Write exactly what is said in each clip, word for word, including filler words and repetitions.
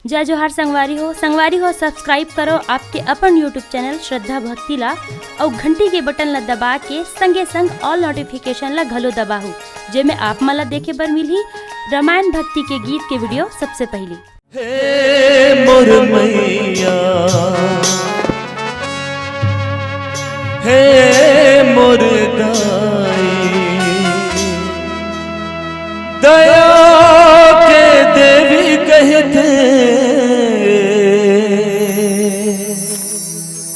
जय जोहार संगवारी हो, संगवारी हो, subscribe करो आपके अपन YouTube channel श्रद्धा भक्ति ला, अउ घंटी के button ला दबा के संगे संग all notification ला घलो दबाहू, जेमे आप मन ला देखे बर मिलही रामायण भक्ति के गीत के video सबसे पहली। हे मोर मैया, हे मोर दाई, दया के देवी कहते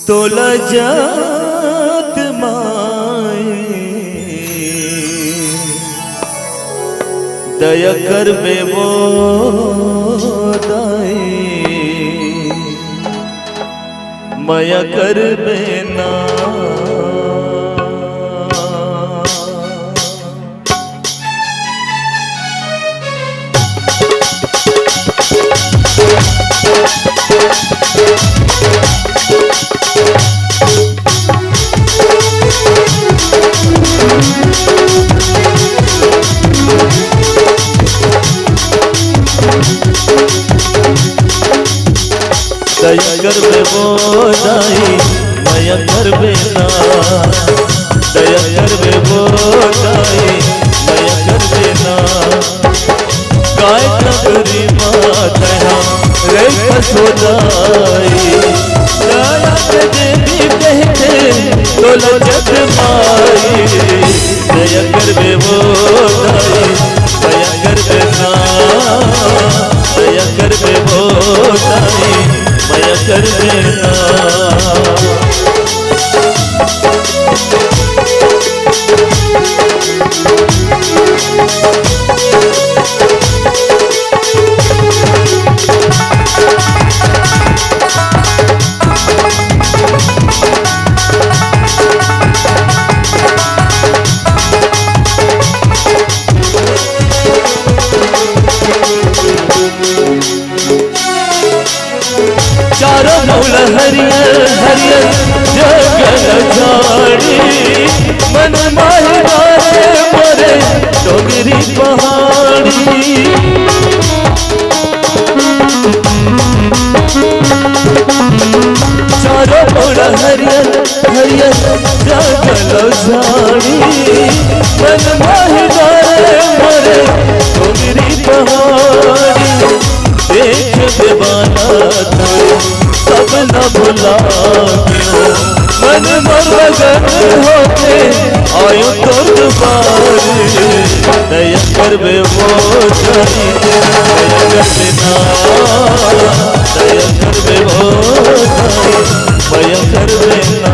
तोला जात माई, दया करबे वो दाई, मया करबे ना। दया करबे वो दाई, मया करबे ना। दया करबे वो दाई, मया करबे ना। काय कबरी माता रे कसोदाई, दया के देवी कहते तोला जग माई। दया करबे वो दाई, मया करबे ना। दया करबे वो दाई, मया करबे ना। चारों मुड़ हरियर हरियर जंगल झाड़ी, मन माही डारे मोरे डोंगरी पहाड़ी। चारों मुड़ हरियर हरियर जंगल झाड़ी, मन माही डारे मोरे डोंगरी पहाड़ी। देख दीवाना तोरे सपना भुला गयो, मन मगन होके आयो तोर दुआरे। दया करबे वो दाई, मया करबे ना। दया करबे वो दाई, मया करबे ना।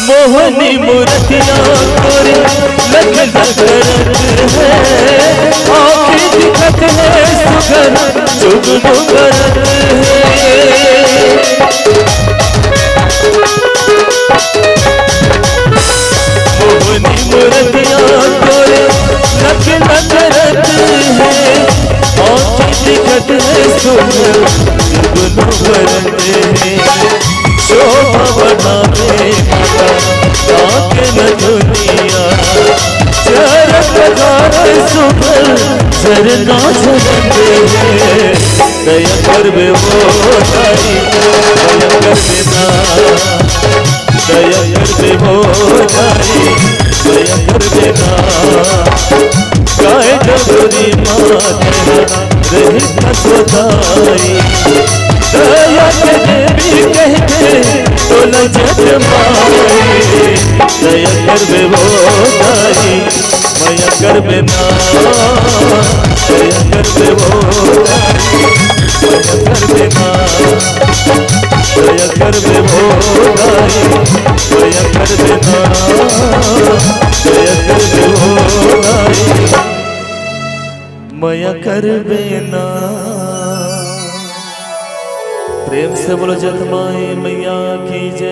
मोहनी मूरतिया तोरी लख लख रंग है, आँखें दिखत है सुघर जुगनू करत है। मोहनी मूरतिया तोरी लख लख रंग है, आँखें दिखत है सुघर जुगनू करत है। शोभा बढ़ावे माता, ताके न दुनिया। चरक धार सुभर झरना झरते हैं। दया करबे वो दाई, दया करबे ना। दया करबे वो दाई, दया करबे ना। गाय डबरी माता रही कसोदाई। दया के देवी कहते तोला जग माई। दया करबे वो दाई, मया करबे ना। दया करबे वो दाई, मया करबे ना। दया करबे वो दाई, मया करबे ना। दया करबे वो दाई, मया करबे ना। प्रेम से बोलो जगदम्बा मैया की जय।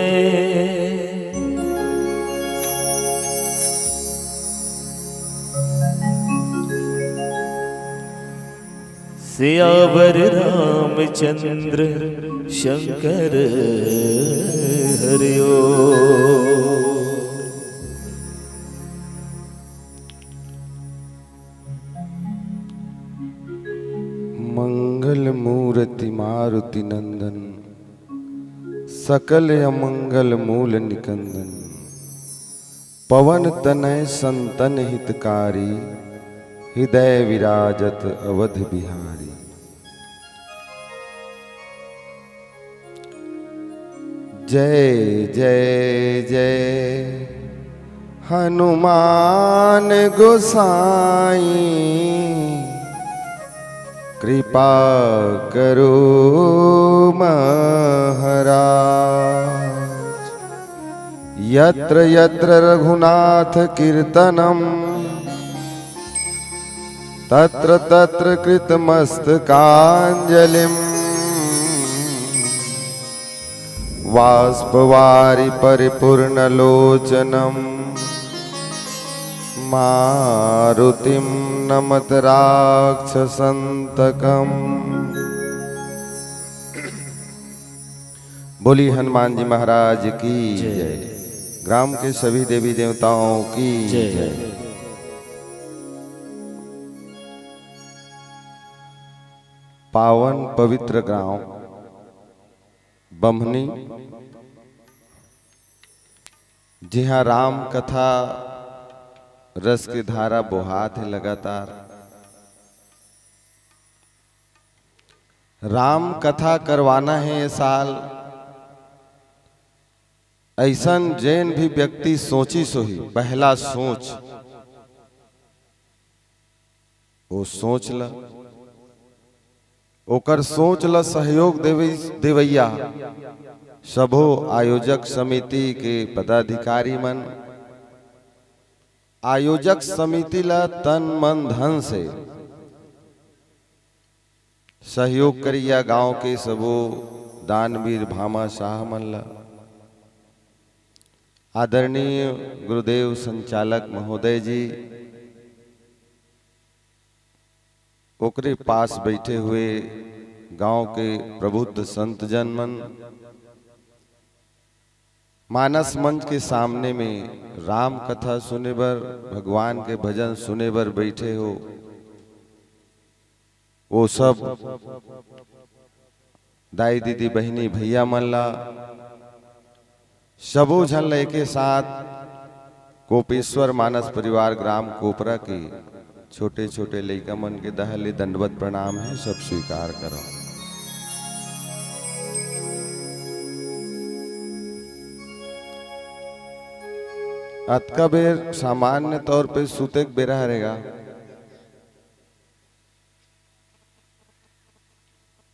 सियावर रामचंद्र शंकर हरिओ। मंगल मूर्ति मारुति नंदन, सकल अमंगल मूल निकंदन। पवन तनय संतन हितकारी, हृदय विराजत अवध बिहारी। जय जय जय हनुमान गोसाई, कृपा करो महाराज। यत्र यत्र रघुनाथ कीर्तनम, तत्र तत्र कृतमस्तकांजलिम। वाष्पवारि परिपूर्ण लोचनम, मारुतिम नमत राक्षसंतकम। बोली हनुमान जी महाराज की जय। जय। ग्राम के सभी देवी देवताओं की जय। जय। पावन पवित्र ग्राम बम्हनी, जिहां राम कथा रस के धारा बोहात हे लगातार। राम कथा करवाना हे ये साल। अइसन जेन भी व्यक्ति सोचिस होही, पहला सोच, वो सोच ल, ओकर सोच ल सहयोग देवे, देवैया सबो आयोजक समिति के पदाधिकारी मन, आयोजक समिति ल तन मन धन से सहयोग करइया गांव के सबो दानवीर भामाशाह मन ल, आदरणीय गुरुदेव संचालक महोदय जी, ओकरे पास बैठे हुए गांव के प्रबुद्ध संत जन मन, मानस मंच के सामने में राम कथा सुने बर, भगवान के भजन सुने बर बैठे हो, वो सब दाई दीदी बहिनी भैया मन ला, सबो झन ला एके साथ कोपेश्वर मानस परिवार ग्राम कोपरा के छोटे छोटे लइका मन के दहली दंडवत प्रणाम हे, सब स्वीकार करो। अतका बेर सामान्य तौर पे सुते के बेरा हरेगा,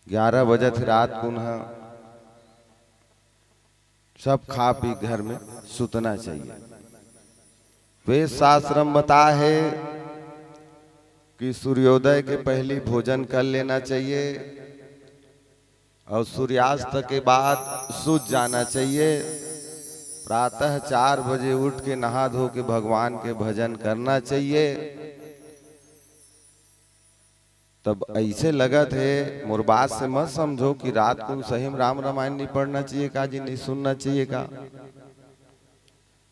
ग्यारह बजत हे रात कुन ह, सब खा पी घर में सुतना चाहिए। वेद शास्त्र में बता है कि सूर्योदय के पहली भोजन कर लेना चाहिए और सूर्यास्त के बाद सूत जाना चाहिए। प्रातः चार बजे उठ के नहा धो के भगवान के भजन करना चाहिए। तब ऐसे लगत हे, मोर बात से मत समझो कि रात को सही में राम रामायण नहीं पढ़ना चाहिए का जी, नहीं सुनना चाहिए का?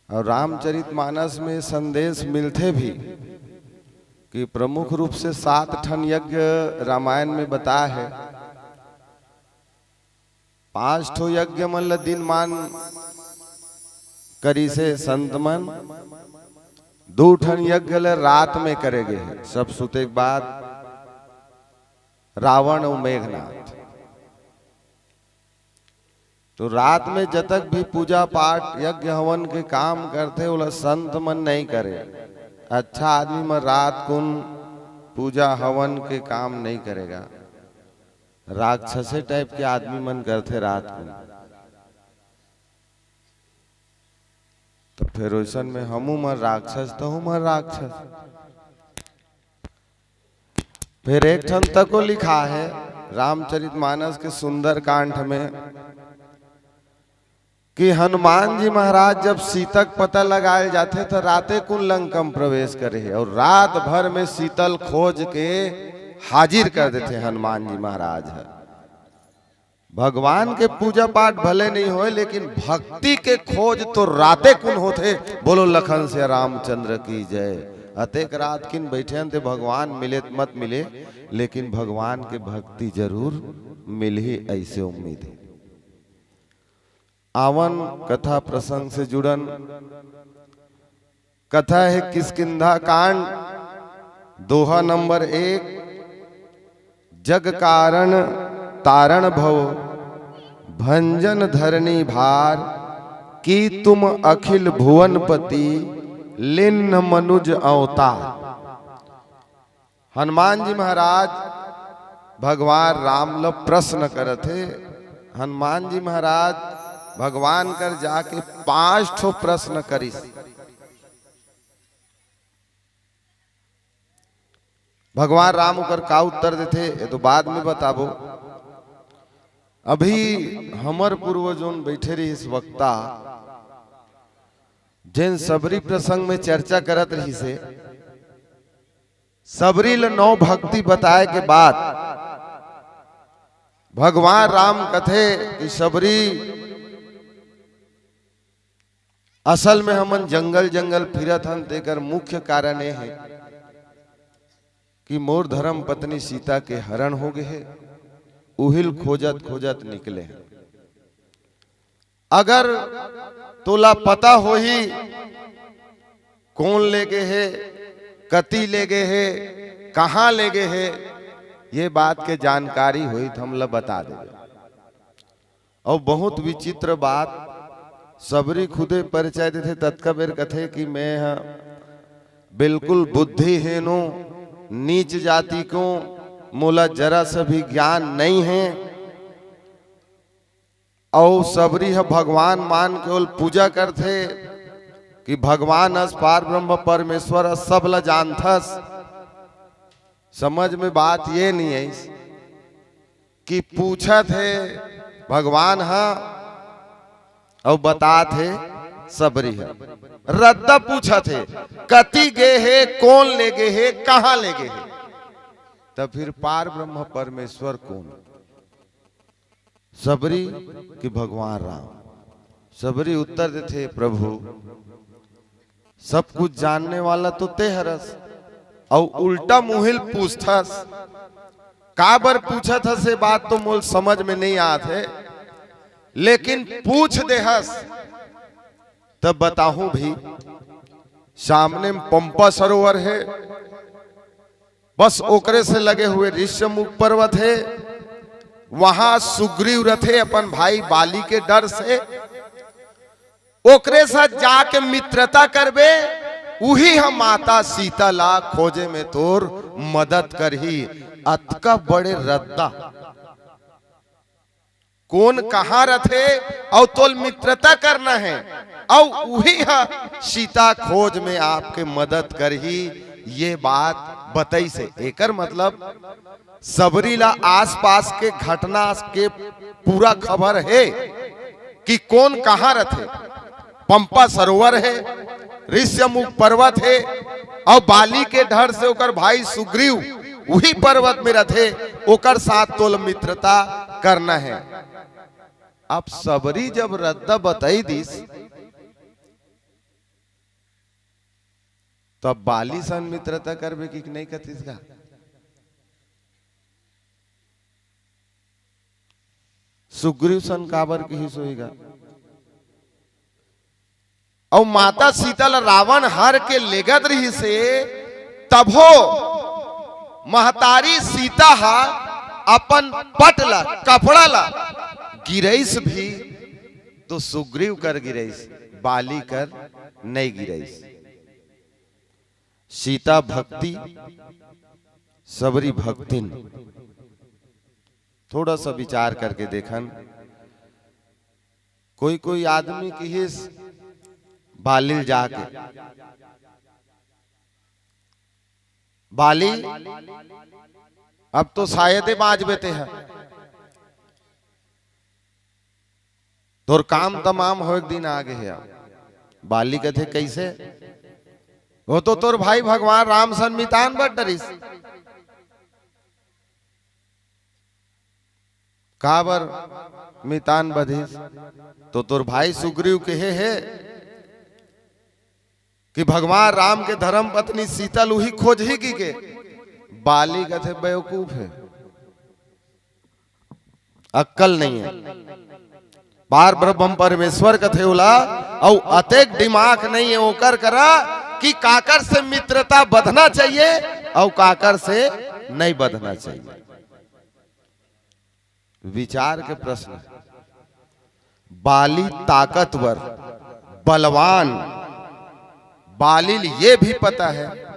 और रामचरित मानस में संदेश मिलथे भी कि प्रमुख रूप से सात ठन यज्ञ रामायण में बता है। पांच ठो यज्ञ मन ल दिनमान करिसे संत मन, दू ठन यज्ञ ल रात में करे गे हे, सब सुते के बाद रावण अउ मेघनाथ। तो रात में जतक भी पूजा पाठ, यज्ञ हवन के काम करथे, ओला संत मन नहीं करे। अच्छा आदमी मन रात कुन पूजा हवन के काम नहीं करेगा, राक्षसे टाइप के आदमी मन करथे रात कुन। तो फिर ओइसन में हमू मन राक्षस, तहू मन राक्षस। फिर एक ठन तको लिखा है रामचरितमानस के सुंदरकांड में कि हनुमान जी महाराज जब सीता के पता लगाए जाथे, त राते कुन लंका म प्रवेश करे हे, अउ रात भर में सीता ल खोज के हाजिर कर देथे हनुमान जी महाराज ह। भगवान के पूजा पाठ भले नहीं होय, लेकिन भक्ति के खोज तो राते कुन होथे। बोलो लखन से रामचंद्र की जय। अतेक रात किन बैठे हन ते भगवान मिले त मत मिले, लेकिन भगवान के भक्ति जरूर मिलही, ऐसे उम्मीद है। आवन कथा प्रसंग से जुड़न। कथा है किष्किंधा कांड, दोहा नंबर एक। जग कारण तारण भव, भंजन धरनी भार, की तुम अखिल भुवनपति, लिन्न मनुज अवतार। हनुमान जी महाराज भगवान राम ल प्रश्न करत हे। हनुमान जी महाराज भगवान कर जाके पांच ठो प्रश्न करिस। भगवान राम ओकर का उत्तर देथे, ये तो बाद में बताबो। अभी हमर पूर्वजों बैठे रहिस वक्ता, जेन सबरी प्रसंग में चर्चा करत रहिस हे, सबरी ल नौ भक्ति बताए के बाद भगवान राम कथे कि सबरी, असल में हमन जंगल जंगल फिरत हन, तेकर मुख्य कारण ये हे कि मोर धर्म पत्नी सीता के हरण हो गए हे, उहिल खोजत खोजत निकले हन। अगर तोला पता होही कोन ले गे हे, कति ले गे हे, कहाँ ले गे हे, ये बात के जानकारी होही त हमला बता देबे। अउ बहुत विचित्र बात, सबरी खुदे परिचय देथे, ततका बेर कथे कि मैं ह बिल्कुल बुद्धिहीन हूँ, नीच जाति को, मोला जरा सा भी ज्ञान नहीं है। अउ सबरी ह भगवान मान के ओल पूजा करथे कि भगवान अस, पार ब्रह्म परमेश्वर अस, सब ल जानथस। समझ में बात ये नहीं आइस कि पूछत हे भगवान ह अउ बतात हे सबरी ह। रद्दा पूछत हे, कति गे हे, कोन ले गे हे, कहाँ ले गे हे? त फिर पार ब्रह्म परमेश्वर कोन? सबरी कि भगवान राम? सबरी उत्तर देथे, प्रभु, सब कुछ जानने वाला तो ते हरस, अउ उल्टा मुहिल पूछथस। काबर पूछत हस, ये बात तो मोल समझ में नहीं आत हे, लेकिन पूछ देहस, तब बताहूं भी। सामने में पंपा सरोवर हे, बस ओकरे से लगे हुए ऋष्यमूक पर्वत हे, वहां सुग्रीव रथे अपन भाई बाली के डर से। ओकरे साथ जाके मित्रता करबे, उही ह माता सीता ला खोजे में तोर मदद करही। अतका बड़े रद्दा, कोन कहाँ रथे अउ तोल मित्रता करना हे, अउ उही ह सीता खोज में आपके मदद करही, ये बात बताइस हे। एकर मतलब सबरी ला आसपास के घटना के पूरा खबर हे कि कोन कहाँ रथे। पंपा सरोवर हे, ऋष्यमूक पर्वत हे, अउ बाली के डर से ओकर भाई सुग्रीव उही पर्वत में रथे, ओकर साथ तोल मित्रता करना हे। अब सबरी जब रद्दा बताई दिस, तब बाली सन मित्रता करबे कि नहीं कथिस गा? सुग्रीव सन काबर किहिस होही गा? अउ माता सीता ल रावण हर के लेगत रहिस हे, तभो महतारी सीता ह अपन पट ल, कपड़ा ल गिरइस भी, तो सुग्रीव कर गिरइस, बाली कर नहीं गिरइस। सीता भक्ति, सबरी भक्तिन। थोड़ा सा विचार करके देखन। कोई कोई आदमी किहिस बाली ल जाके, बाली, अब तो शायदे बाँचबे तेहा। तोर काम तमाम होय के दिन आ गे हे अब। बाली कथे, "कइसे? वो तो तोर भाई भगवान राम सन मितान बध डरिस।" काबर मितान बधिस? तो तोर भाई सुग्रीव कहे हे कि भगवान राम के धर्म पत्नी सीता ल उही खोजही कहिके। बाली कथे, "बेवकूफ हे, अक्कल नइ हे।" पार ब्रह्म परमेश्वर कथे ओला, अउ अतेक दिमाग नइ हे ओकर करा कि काकर से मित्रता बधना चाहिए अउ काकर से नइ बधना चाहिए। विचार के प्रश्न हे। बाली ताकतवर, बलवान, बाली ल ये भी पता हे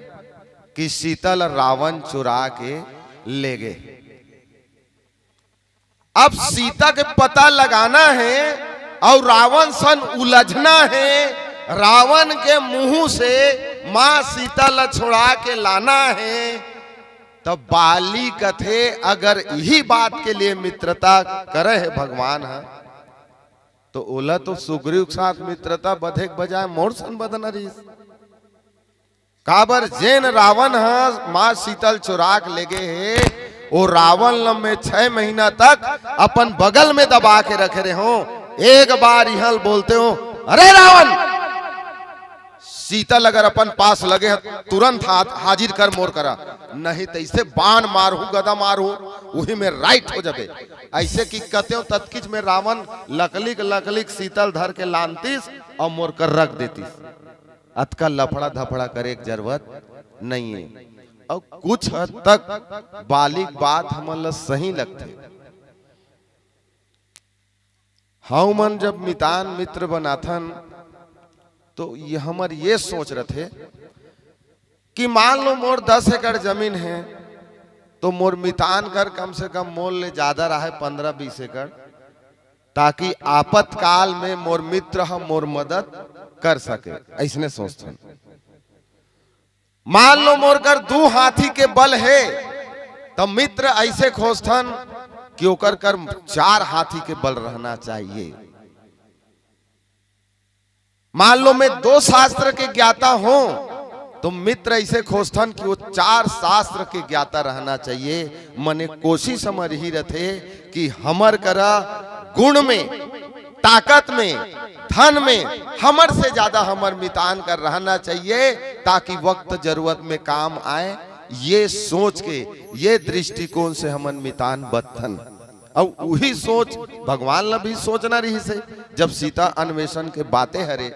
कि सीता ल रावण चुरा के ले गे। अब सीता के पता लगाना हे अउ रावण सन उलझना हे, रावण के मुंह से माँ सीता ल छुड़ा के लाना हे। तब बाली कथे, "अगर इही बात के लिए मित्रता करे हे भगवान ह, तो ओला तो सुग्रीव के साथ मित्रता बधे के बजाय मोर सन बधना रहिस।" काबर जेन रावण ह माँ सीता ल चुरा के लेगे हे, ओ रावण ल मैं छह महीना तक अपन बगल में दबा के रखे रहे हों। एक बार इहाँ ल बोलते हों, "अरे रावण, सीता ल अगर अपन पास लगे ह, तुरंत हा-, हाजिर कर मोर करा, नहीं त अइसे बाण मारहूँ, गदा मारहूँ, उही में right हो जाबे।" अइसे कि कतेव ततकिच में रावण लकलिक लकलिक सीता ल धर के लानतिस अउ मोर कर रख देतिस। अतका लफड़ा धफड़ा करे के जरूरत नइ हे। अउ कुछ हद तक बाली के बात हमन ल सही लगथे। हमन जब मितान मित्र बनाथन, तो ये हमर ये सोच रथे कि मान लो मोर दस एकड़ जमीन हे, तो मोर मितान कर कम से कम मोर ले ज्यादा रहे पन्द्रह बीस एकड़, ताकि आपातकाल में मोर मित्र ह मोर मदद कर सके, अइसने सोचथन। मान लो मोर कर दू हाथी के बल हे, त मित्र अइसे खोजथन कि ओकर कर चार हाथी के बल रहना चाहिए। मान लो मैं दो शास्त्र के ज्ञाता हों, तो मित्र अइसे खोजथन कि वो चार शास्त्र के ज्ञाता रहना चाहिए। मने कोशिश हमर इही रथे कि हमर करा गुण में, ताकत में, धन में हमर से ज्यादा हमर मितान कर रहना चाहिए, ताकि वक्त जरूरत में काम आए। ये सोच के, ये दृष्टिकोण से हमन मितान बंधथन। अउ उही सोच भगवान ला भी सोचना रहिस हे। जब सीता अन्वेषण के बाते हरे,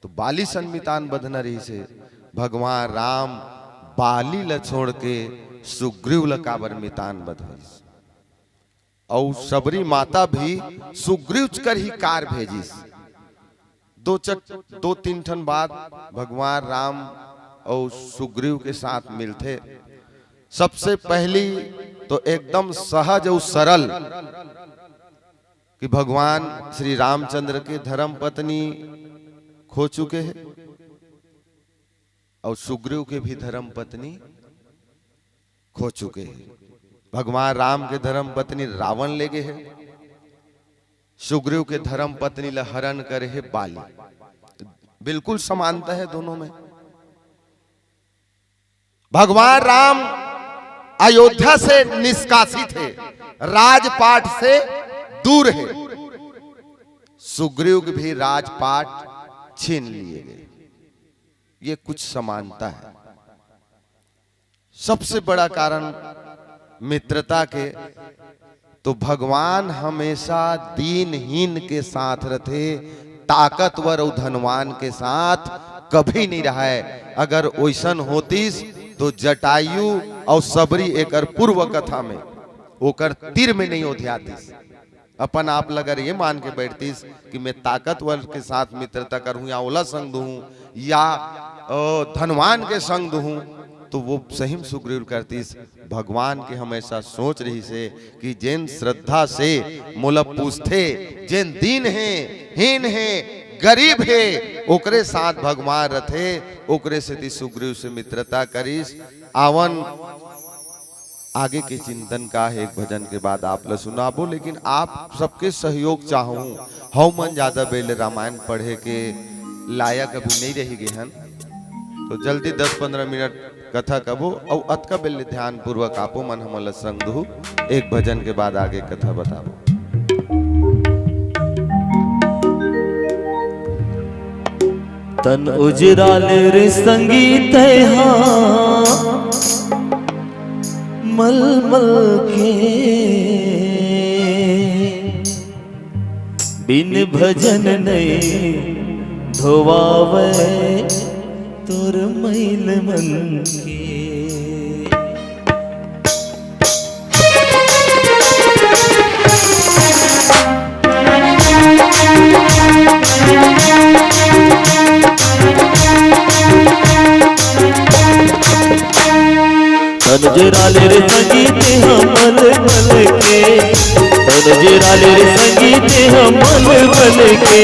तो बाली सन मितान बंधना रहिस हे। भगवान राम बाली ला छोड़ के सुग्रीव ला काबर मितान बंधवाइस? अउ सबरी माता भी सुग्रीव कर ही कार भेजिस। दो चक-, दो तीन ठन बात भगवान राम अउ सुग्रीव के साथ मिलथे। सबसे पहली तो एकदम सहज अउ सरल कि भगवान श्री रामचंद्र के धर्म पत्नी खो चुके हे अउ सुग्रीव के भी धर्म पत्नी खो चुके हे। भगवान राम के धर्म पत्नी रावण ले गे हे, सुग्रीव के धर्म पत्नी ला हरण करे हे बाली। बिल्कुल समानता हे दोनों में। भगवान राम अयोध्या से निष्कासित हे, राजपाट से दूर हे। सुग्रीव के भी राजपाट छीन लिए गए। ये कुछ समानता हे। सबसे बड़ा कारण मित्रता के, तो भगवान हमेशा दीनहीन के साथ रथे, ताकतवर अउ धनवान के साथ कभी नइ रहय। अगर ओइसन होतिस, तो जटायु अउ सबरी एकर पूर्व कथा में ओकर तीर में नइ ओधियातिस। अपन आप ल अगर ये मान के बैठतिस कि मैं ताकतवर के साथ मित्रता करहूं या ओला संग दूहूं या, अ, धनवान के संग दूहूं, तो वो सही में सुग्रीव करतिस। भगवान के हमेशा सोच रहिस हे कि जेन श्रद्धा से मोला पूजथे, जेन दीन हे, हीन हे, गरीब हे, ओकरे साथ भगवान रथे, ओकरे सेती सुग्रीव से मित्रता करिस। आवन आगे के चिंतन का हे, एक भजन के बाद आप ला सुनाबो, लेकिन आप सबके सहयोग चाहूँ। हव मन ज्यादा बेर ले रामायण पढ़े के लायक अभी नहीं रही गे हन, तो जल्दी दस पंद्रह मिनट कथा कबो, अउ अतका बेर ले ध्यान पूर्वक आपो मन हमन ला संग दहू। एक भजन के बाद आगे कथा बताबो। तन उजराले रे संगी तैहा मलमल के, बिन भजन नइ धोवावे तोर मैल मन के। तन उजराले रे संगी तैहा मलमल के, तन उजराले रे संगी तैहा मलमल के,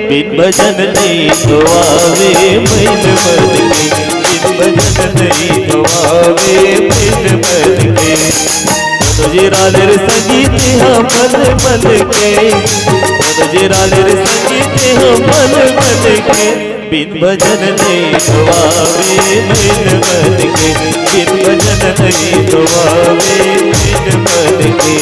बिन भजन नइ धोवावे मैल मन के, बिन भजन नइ धोवावे मैल मन के। तन उजराले रे संगी तैहा मलमल के, तन उजराले रे संगी तैहा मलमल के, बिन भजन नइ धोवावे मैल मन के, बिन भजन नइ धोवावे मैल मन के।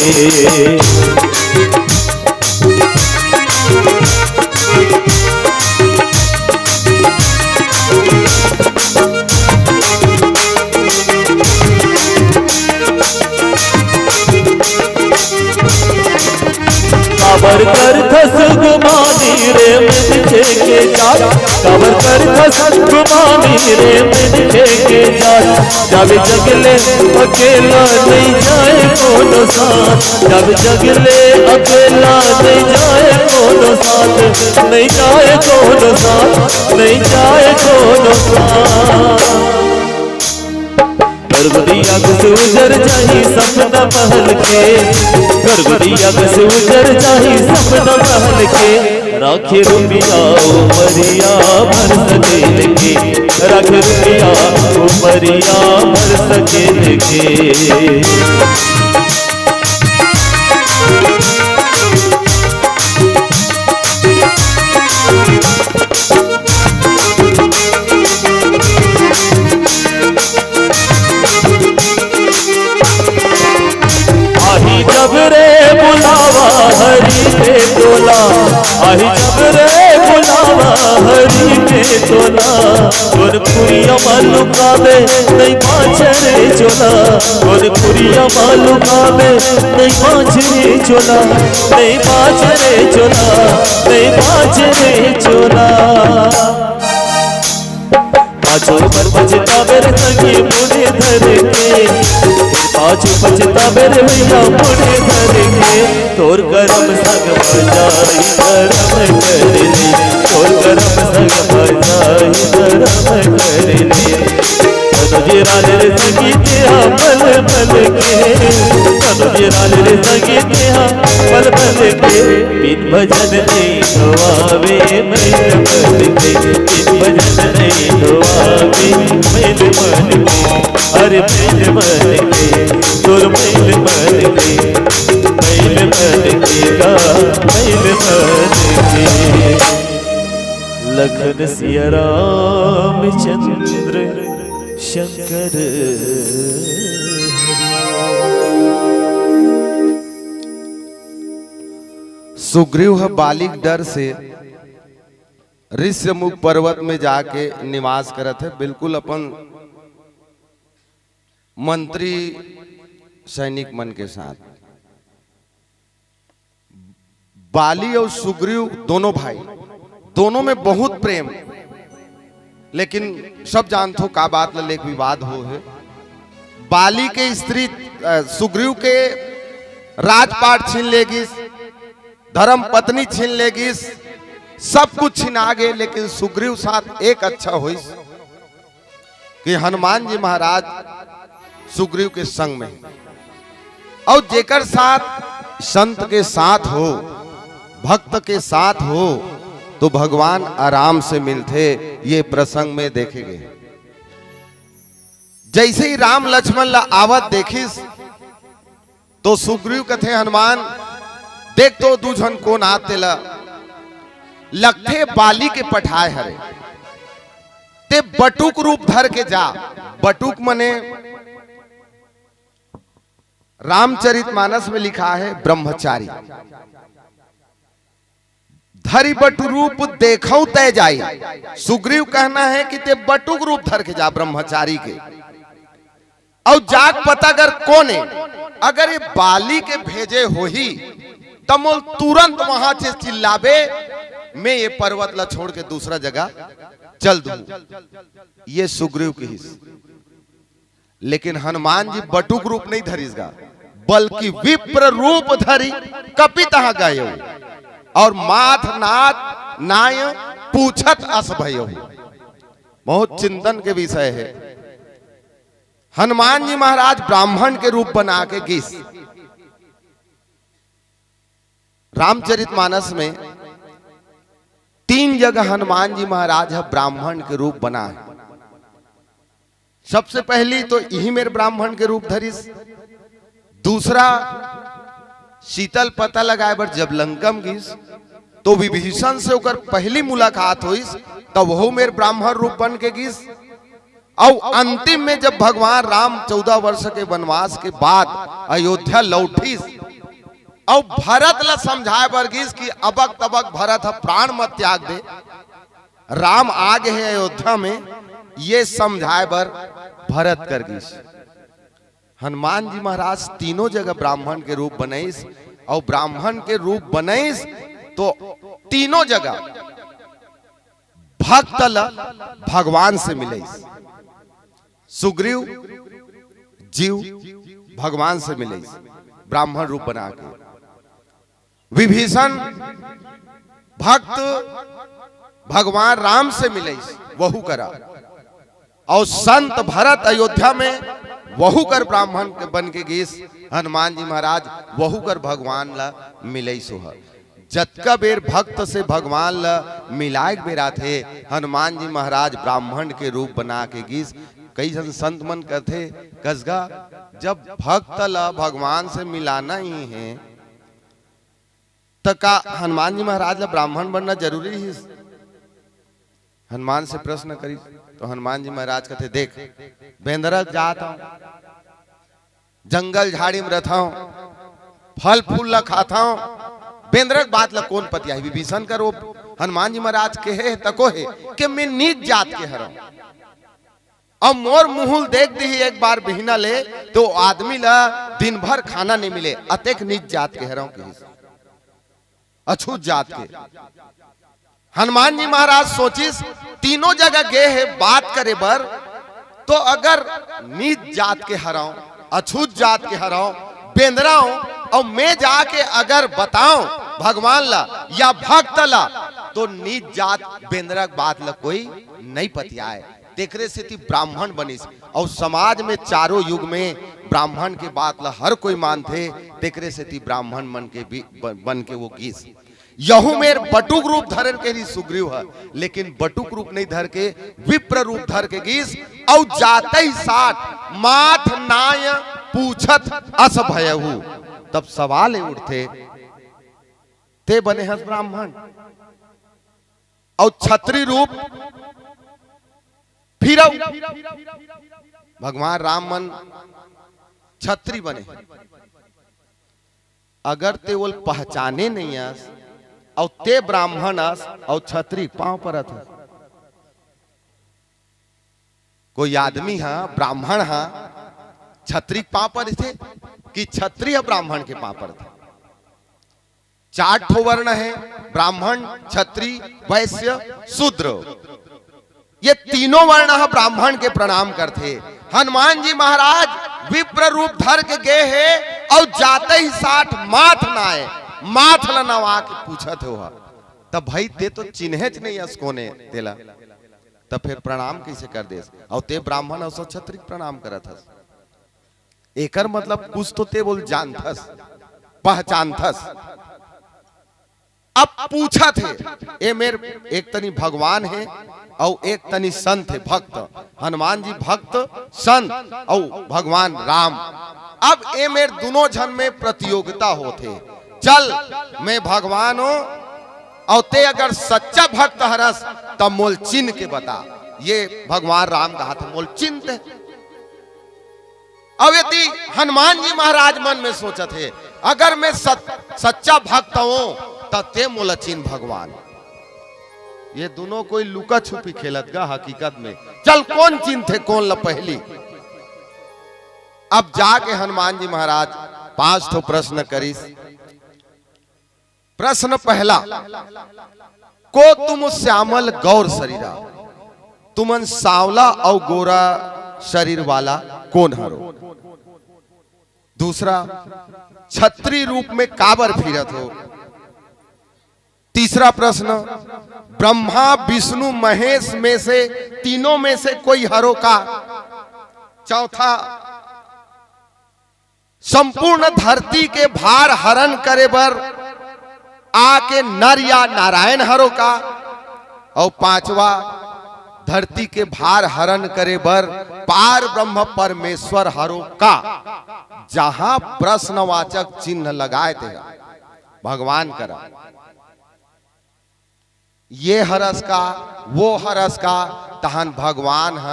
काबर करथस गुमानी रे मिनखे के जात, काबर करथस गुमानी रे मिनखे के जात। जाबे जंगले अकेला नइ जाय कोनो साथ, जाबे जंगले अकेला नइ जाय कोनो साथ, नइ जाय कोनो साथ, नइ जाय कोनो साथ। गरगुरिया कस उजर जाही सपना महल के, गरगुरिया कस उजर जाही सपना महल के। राखे रुपिया उमरिया भर सकेल के, राखे रुपिया उमरिया भर सकेल के। आही जब रे बुलावा हरि के टोला, आही जब रे बुलावा हरि के टोला। तोर पुरिया मा लुकाबे नइ बाँचे रे चोला, तोर पुरिया मा लुकाबे नइ बाँचे रे चोला, नइ बाँचे रे चोला, नइ बाँचे रे चोला। पाछू पर पछतावे रे संगी मुड़ी धर के, पाछू पछतावे रे भैया मुड़ी धर के। तोर करम संग बजाई करम कर ले, तोर करम संग बजाई करम कर ले। तन उजराले रे संगी तैहा मलमल के, तन उजराले रे संगी तैहा मलमल के। बिन भजन नइ धोवावे मैल मन के, बिन भजन नइ धोवावे मैल मन के। अरे मैल मन के, तोर मैल मन के, मैल मन के गा, मैल मन के। लखन सिया रामचंद्र शंकर। सुग्रीव ह बाली के डर से ऋष्यमूक पर्वत में जाके निवास करत हे, बिल्कुल अपन मंत्री सैनिक मन के साथ। बाली अउ सुग्रीव दोनों भाई, दोनों में बहुत प्रेम, लेकिन सब जानथो का बात ल लेके विवाद हो हे। बाली के स्त्री, अ, सुग्रीव के राजपाट छीन ले गिस, धर्म पत्नी छीन ले गिस, सब कुछ छिना गे, लेकिन सुग्रीव साथ एक अच्छा होइस कि हनुमान जी महाराज सुग्रीव के संग में, अउ जेकर साथ संत के साथ हो, भक्त के साथ हो, तो भगवान आराम से मिलथे। ये प्रसंग में देखे गे, जैसे ही राम लक्ष्मण ला आवत देखिस, तो सुग्रीव कथे, "हनुमान, देख तो दू झन कोन आत तेला, लगथे बाली के पठाए हरे, ते बटुक रूप धर के जा।" बटुक मने रामचरितमानस में लिखा है ब्रह्मचारी। "धरि बटु रूप देखौ तै जाई।" सुग्रीव कहना है कि ते बटुक रूप धर के जा ब्रह्मचारी के, अउ जाग पता कर कोन हे। अगर ये बाली के भेजे होही, त मोल तुरंत वहां से चिल्लाबे, मैं ये पर्वत ला छोड़ के दूसरा जगह चल दूं। ये सुग्रीव कहिस। लेकिन हनुमान जी बटुक रूप नहीं धरिस गा, बल्कि विप्र रूप धरी कपि तहाँ गयो, और माथ नाथ नाय पूछत अस भयो। बहुत चिंतन के विषय है। हनुमान जी महाराज ब्राह्मण के रूप बना के गिस। रामचरितमानस में तीन जगह हनुमान जी महाराज ह ब्राह्मण के रूप बना है। सबसे पहली तो इही मेर ब्राह्मण के रूप धरिस। दूसरा, शीतल पता लगाए बर जब लंकम गिस, तो विभीषण से ओकर पहली मुलाकात होइस, तब वहू मेर ब्राह्मण रूप बन के गिस। अउ अंतिम में जब भगवान राम चौदह वर्ष के वनवास के बाद अयोध्या लौटिस, अउ भरत ला समझाए बर गिस कि अबक तबक भरत ह प्राण मत त्याग दे, राम आ गे हे अयोध्या में, ये समझाए बर भरत कर गिस। हनुमान जी महाराज तीनों जगह ब्राह्मण के रूप बनइस, अउ ब्राह्मण के रूप बनइस तो तीनों जगह भक्त ल भगवान से मिलइस। सुग्रीव जीव भगवान से मिलइस ब्राह्मण रूप बना के। विभीषण भक्त भगवान राम से मिलइस, वहू करा। अउ संत भरत अयोध्या में वहू कर ब्राह्मण के बन के गिस, हनुमान जी महाराज वहू कर भगवान ला मिलइस ओह। जतका बेर भक्त से भगवान ला मिलाए के बेर आथे, हनुमान जी महाराज ब्राह्मण के रूप बना के गिस। कई झन संत मन कथे, "कसगा, जब भक्त ला भगवान से मिलाना ही है, त का हनुमान जी महाराज ला ब्राह्मण बनना जरूरी हिस?" हनुमान से प्रश्न करिस, तो हनुमान जी महाराज कथे, "देख, बेंदरा जात हंव, जंगल झाड़ी में रथंव, फल फूल ला खाथंव, बेंदरा के बात ला कोन पतियाही?" विभीषण कर वो हनुमान जी महाराज के हे तको हे कि मैं नीच जात के हरंव, अउ मोर मुहूं ल देख दिही एक बार बिहना ले, तो आदमी ला दिन भर खाना नहीं मिले, अतेक नीच जात के हरंव कहिस, अछूत जात के। हनुमान जी महाराज सोचिस, तीनों जगह गे हे बात करे बर, तो अगर नीच जात के हरंव, अछूत जात के हरंव, बेंदरा हंव, अउ मैं जाके अगर बतांव भगवान ला या भक्त ला, तो नीच जात बेंदरा के बात ला कोई नहीं पतियाए। तेकरे सेती ब्राह्मण बनिस, अउ समाज में चारों युग में ब्राह्मण के बात ला हर कोई मानथे। तेकरे सेती ब्राह्मण मन के बी-, ब-, बन के वो गिस। यहू मेर बटुक रूप धरन के रहिस सुग्रीव ह, लेकिन बटुक रूप नहीं धर के विप्र रूप धर के गिस, अउ जातहि साथ माथ नाय पूछत अस भयहू। तब सवाल ये उठथे, ते बने हस ब्राह्मण, अउ छत्री रूप फिरऊ। भगवान राम मन छत्री बने, अगर ते ओल पहचाने नहीं अस, अउ ते ब्राह्मण अस, अउ छत्री पांव परत हस। कोई आदमी हा, ब्राह्मण हा, छत्री के पांव परथे कि छत्री हा ब्राह्मण के पांव परथे? चार ठो वर्ण है, ब्राह्मण, छत्री, वैश्य, शूद्र। ये तीनों वर्ण ह ब्राह्मण के प्रणाम करथे। हनुमान जी महाराज विप्र रूप धर के गे हे, अउ जातहि साथ माथ नाय, माथ ल नवा के पूछत हे ओह। तब भाई, ते तो चिन्हेच नहीं अस कोने तेला, तब फिर प्रणाम कैसे कर देस? अउ ते ब्राह्मण अस, छत्री प्रणाम करत हस। एकर मतलब कुछ तो ते ओल जानथस, पहचानथस। अब पूछत हे, ए मेर एक तनी भगवान हे, अउ एक तनी संत हे भक्त। हनुमान जी भक्त, संत अउ भगवान राम। अब ए मेर दुनों झन में प्रतियोगिता होथे। चल, मैं भगवान हों अउ ते अगर सच्चा भक्त हरस त मोल चिन्ह के बता। ये भगवान राम कहाथे, मोल चिन्ह दे। अब यदि हनुमान जी महाराज मन में सोचत हे, अगर मैं सच, सच्चा भक्त हों त ते मोला चिन्ह भगवान। ये दुनों कोई लुका छुपी खेलत गा हकीकत में। चल, कोन चिन्हथे कोन ल पहली। अब जाके हनुमान जी महाराज पांच ठो प्रश्न करिस। प्रश्न पहला, को तुम श्यामल गौर शरीरा, तुमन सांवला अउ गोरा शरीर वाला कोन हरो? दूसरा, छत्री रूप में काबर फिरत हो? तीसरा प्रश्न, ब्रह्मा विष्णु महेश में से, तीनों में से कोई हरो का? चौथा, संपूर्ण धरती के भार हरण करे बर आके नर या नारायण हरो का? अउ पांचवा, धरती के भार हरण करे बर पार ब्रह्म परमेश्वर हरो का? जहां प्रश्नवाचक चिन्ह लगाए ते भगवान करा, ये हरस का, वो हरस का, तहन भगवान ह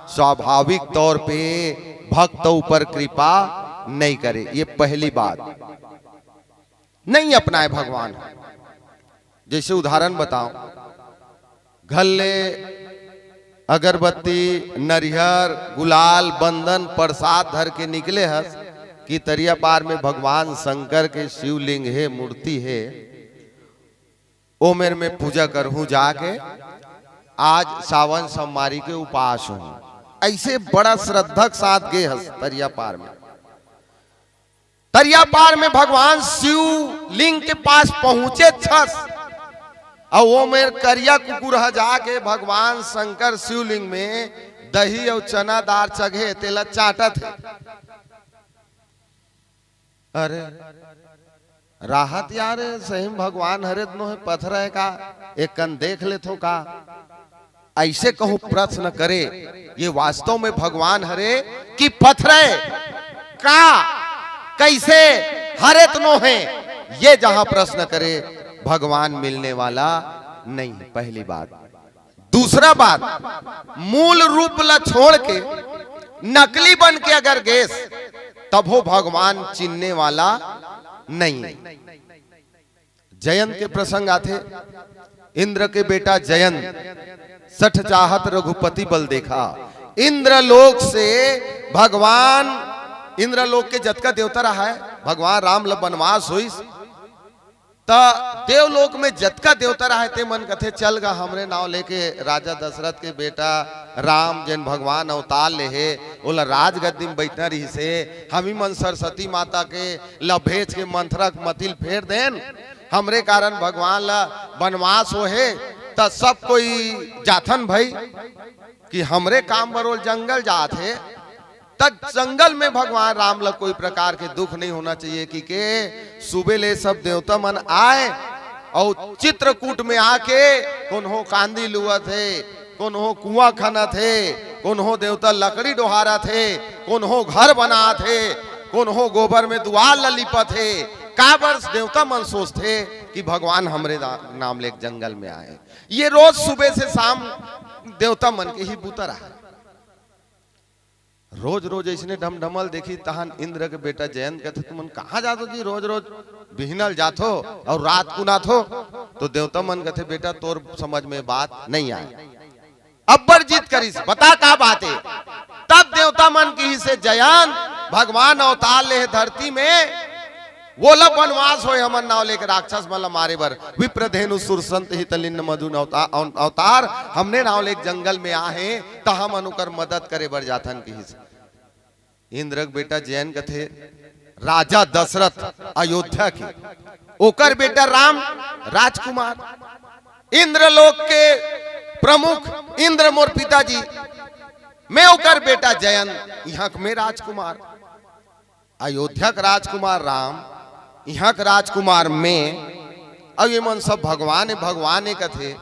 स्वाभाविक तौर पे भक्त ऊपर कृपा नहीं करे। ये पहली बात, नहीं अपनाए भगवान। जैसे उदाहरण बताओ, घर ले अगरबत्ती, नरिहर, गुलाल, बंदन, प्रसाद धर के निकले हस कि तरिया पार में भगवान शंकर के शिवलिंग हे, मूर्ति हे, ओ मेर में पूजा करहूं जाके, आज सावन सोमवारी के उपास हूं। ऐसे बड़ा श्रद्धा के साथ गे हस तरिया पार में। तरिया पार में भगवान शिव लिंग के पास पहुंचे छस, अउ ओ मेर करिया कुकुर ह जाके भगवान शंकर शिवलिंग में दही अउ चना दार चघे तेला चाटत हे। अरे, राहत यार, सही में भगवान हरे त नोहे, पथरा हे का? एक कन देख लेथो का? ऐसे कहूं प्रश्न करे, ये वास्तव में भगवान हरे कि पथरा हे का? कैसे हरे त नोहे? ये जहां प्रश्न करे, भगवान मिलने वाला नहीं है, पहली बात। दूसरा बात, मूल रूप ला छोड़ के नकली बन के अगर गेस, तभो भगवान चिन्हने वाला नहीं है। जयंत के प्रसंग आथे, इंद्र के बेटा जयंत, सठ चाहत रघुपति बल देखा। इंद्रलोक से भगवान, इंद्रलोक के जतका देवता रहा है, भगवान राम ल बनवास होइस, त देवलोक में जतका देवता रहे ते मन कथे, "चल गा, हमरे नाव लेके राजा दशरथ के बेटा राम, जेन भगवान अवतार ले हे, ओला राजगद्दी में बैठना रहिस हे, हमी मन सरस्वती माता के ल भेज के मंथरा के मतिल फेर देन, हमरे कारण भगवान ल बनवास होहे, त सब कोई जाथन भई कि हमरे काम बर ओल जंगल जात हे।" त जंगल में भगवान राम ला कोई प्रकार के दुख नहीं होना चाहिए कि के सुबह ले सब देवता मन आए अउ चित्रकूट में आके कोनो कांदी लुवत हे, कोनो कुआं खनत हे, कोनो देवता लकड़ी डोहारत हे, कोनो घर बनात हे, कोनो गोबर में दुआर ला लिपत हे। काबर देवता मन सोचथे कि भगवान हमरे ना-, नाम लेके जंगल में आए। ये रोज सुबह से शाम देवता मन के ही बुता रहा। रोज रोज अइसने ढमढमल देखी, तहन इंद्र के बेटा जयंत कथे, "तुमन कहाँ जाथो जी? रोज रोज बिहनल जाथो अउ रात कुन आथो।" तो देवता मन कथे, "बेटा, तोर समझ में बात नहीं आए।" अब्बर जिद करिस, "बता का बात हे?" तब देवता मन किहिसे, "जयंत, भगवान अवतार ले हे धरती में, वोला बनवास होय, हमन नाव लेके राक्षस मन ला मारे बर। विप्रधेनु सुरसंत हितलिन्न मधुन अवता-, अव-, अवतार, हमने नाव लेके जंगल में आहे, त हमन ओकर मदद करे बर जाथन," किहिस। इंद्र के बेटा जयंत कथे, राजा दशरथ अयोध्या के, ओकर बेटा राम राजकुमार, इंद्रलोक के प्रमुख इंद्र मोर पिताजी, मैं ओकर बेटा जयंत, इहां के मैं राजकुमार। अयोध्या के राजकुमार राम, इहां के राजकुमार मैं, अउ ये मन सब भगवान हे, भगवान हे कथे।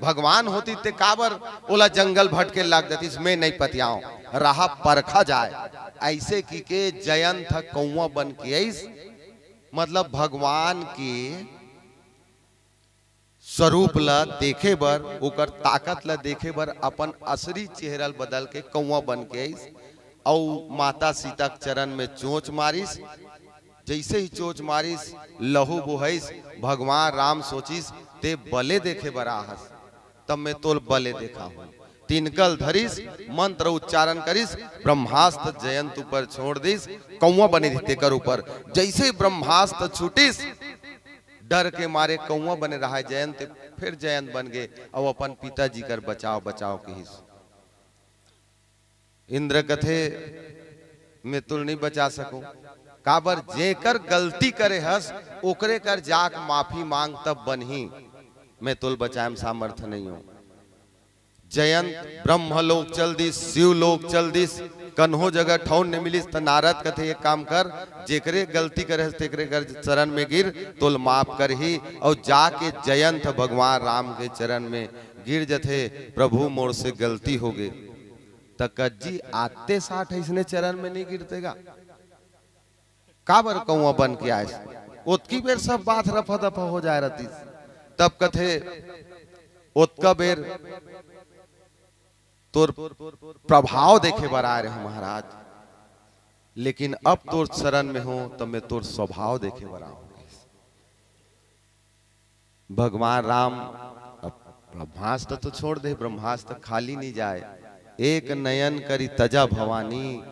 भगवान होतिस ते काबर ओला जंगल भटके लाग देतिस, मैं नहीं पतियाव, रहा परखा जाय। अइसे कहिके जयंत ह कौवा बन के आइस, मतलब भगवान के स्वरूप ल देखे बर, ओकर ताकत ल देखे बर अपन असली चेहरा ल बदल के कौवा बन के आइस, अउ माता सीता के चरण में चोंच मारिस। जइसे ही चोंच मारिस, लहू बोहइस, भगवान राम सोचिस, "ते बले देखे बर आहस, तब मैं तोल बले देखाहूं।" तिनका ल धरिस, मंत्र उच्चारण करिस, ब्रह्मास्त्र जयंत ऊपर छोड़ दिस, कौवा बने रहिस तेकर ऊपर। जइसे ही ब्रह्मास्त्र छूटिस, डर के मारे कौवा बने रहा जयंत, फेर जयंत बन गे, अउ अपन पिताजी कर बचाव, बचाव किहिस। इंद्र कथे, "मैं तोल नहीं बचा सकूं, काबर जेकर गलती करे हस, ओकरे कर जाके माफी मांग, तब बनही, मैं तोल बचाए म सामर्थ नहीं हूं।" जयंत ब्रह्मलोक चल दिस, शिवलोक चल दिस, कन्हो जगह ठौर नहीं मिलिस, त नारद कथे, "एक काम कर, जेकरे गलती करे हस, तेकरे कर चरण में गिर, तोल माफ करही।" अउ जाके जयंत भगवान राम के चरण में गिर जथे, "प्रभु, मोर से गलती हो गे।" त कज्जी आते साठ अइसने चरण में नहीं गिरते गा? काबर कौवा बन के आइस? ओतकी बेर सब बात रफा दफा हो जाय रहतिस। तब कथे, "ओतका बेर तोर प्रभाव देखे बर आय रहे महाराज, लेकिन अब तोर शरण में हो, त मैं तोर स्वभाव देखे बर आऊं।" भगवान राम अब ब्रह्मास्त्र तो छोड़ दे, ब्रह्मास्त्र खाली नहीं जाय। "एक नयन करी तजा भवानी",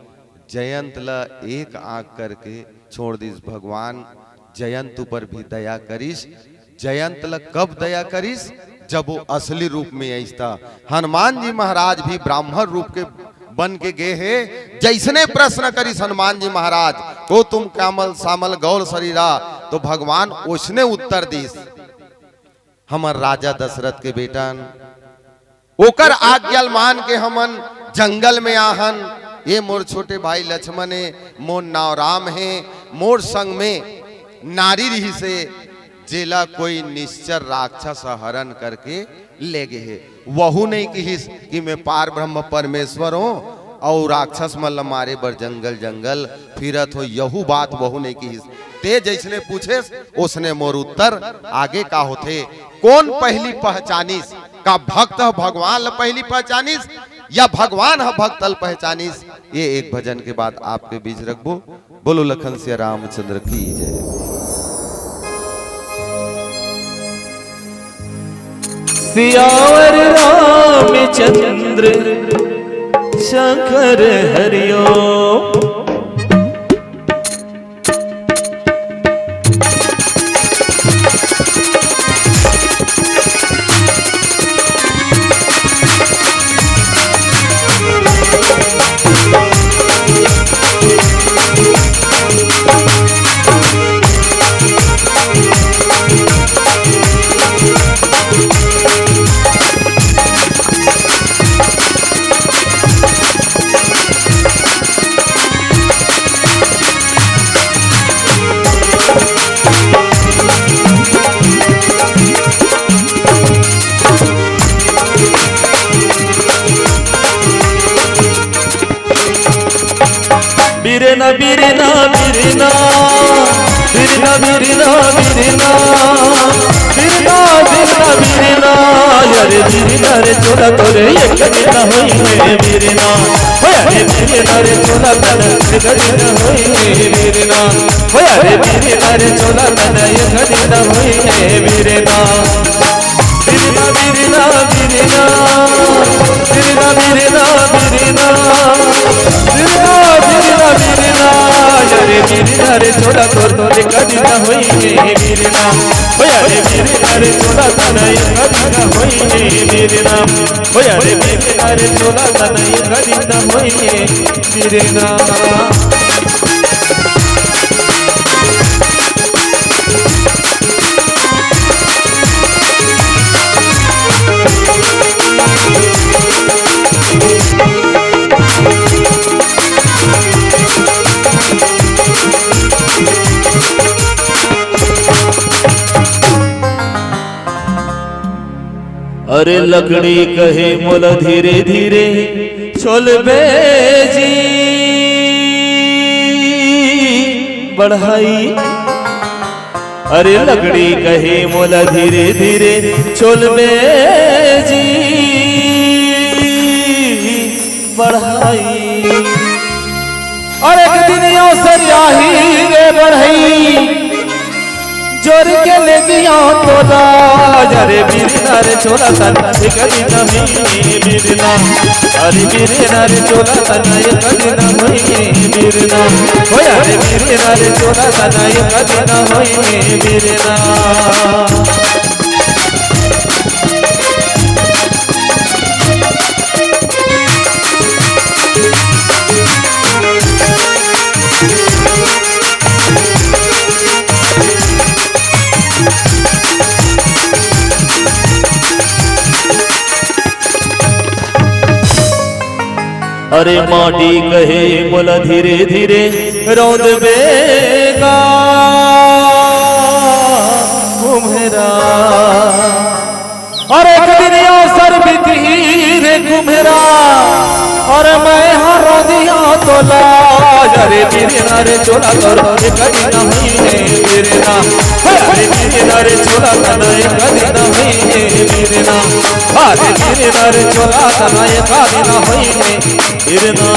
जयंत ल एक आंख करके छोड़ दिस भगवान। जयंत ऊपर भी दया करिस। जयंत ल कब दया करिस? जब वो असली रूप में आइस त। हनुमान जी महाराज भी ब्राह्मण रूप के बन के गे हे। जइसने प्रश्न करिस हनुमान जी महाराज, "को त्वं श्यामल श्यामल गौर शरीरा", तो भगवान ओइसने उत्तर दिस, "हमर राजा दशरथ के बेटन, ओकर आज्ञा ल मान के हमन जंगल में आहन। ये मोर छोटे भाई लक्ष्मण हे, मोर नाव राम हे, मोर संग में नारी रिहिस हे, जेला कोई निश्चर राक्षस ह हरण करके ले गे हे।" वहू नहीं किहिस कि मैं पार ब्रह्म परमेश्वर हों अउ राक्षस मन ल मारे बर जंगल जंगल फिरत हों, यहू बात वहू नहीं किहिस। ते जइसने पूछेस, ओसने मोर उत्तर। आगे का होथे? कोन पहिली पहचानिस? का भक्त ह भगवान ल पहिली पहचानिस या भगवान ह भक्त ल पहचानिस? ये एक भजन के बाद आपके बीच रखबो। बोलो लखन सिया रामचंद्र की जय। सियावर रामचंद्र शंकर हरिओम। बिरना बिरना बिरना, बिरना बिरना बिरना, बिरना बिरना बिरना। अरे बिरना रे चोला तोरे एक दिन होई रे बिरना। अरे बिरना रे चोला तोरे एक दिन होई रे बिरना। अरे बिरना रे चोला तोरे एक दिन होई रे बिरना। बिरना बिरना बिरना, बिरना बिरना बिरना, बिरना बिरना बिरना। अरे बिरना रे चोला तोर एक दिन होई रे बिरना। अरे बिरना रे चोला तोर एक दिन होई रे बिरना। अरे बिरना रे चोला तोर एक दिन होई रे बिरना। अरे लकड़ी कहे मोला धीरे धीरे छोलबे जी बढ़ई। अरे लकड़ी कहे मोला धीरे धीरे छोलबे जी बढ़ई। अरे एक दिन अवसर आही रे बढ़ई, जोर के ले दिया तोला। अरे बिरना रे छोला तना एक दिन होई बिरना। अरे बिरना रे छोला तना एक दिन होई बिरना। हो अरे बिरना रे छोला तना एक दिन होई बिरना। अरे माटी कहे मोला धीरे धीरे रौंद बेगा कुम्हरा। अरे एक दिन अवसर बितही रे कुम्हरा, अरे मैं हर दिया तोला। अरे बिरना रे छोला तोर एक दिन होई है बिरना। अरे बिरना रे छोला तना एक दिन होई है बिरना। अरे बिरना रे छोला तना एक दिन होई है बिरना।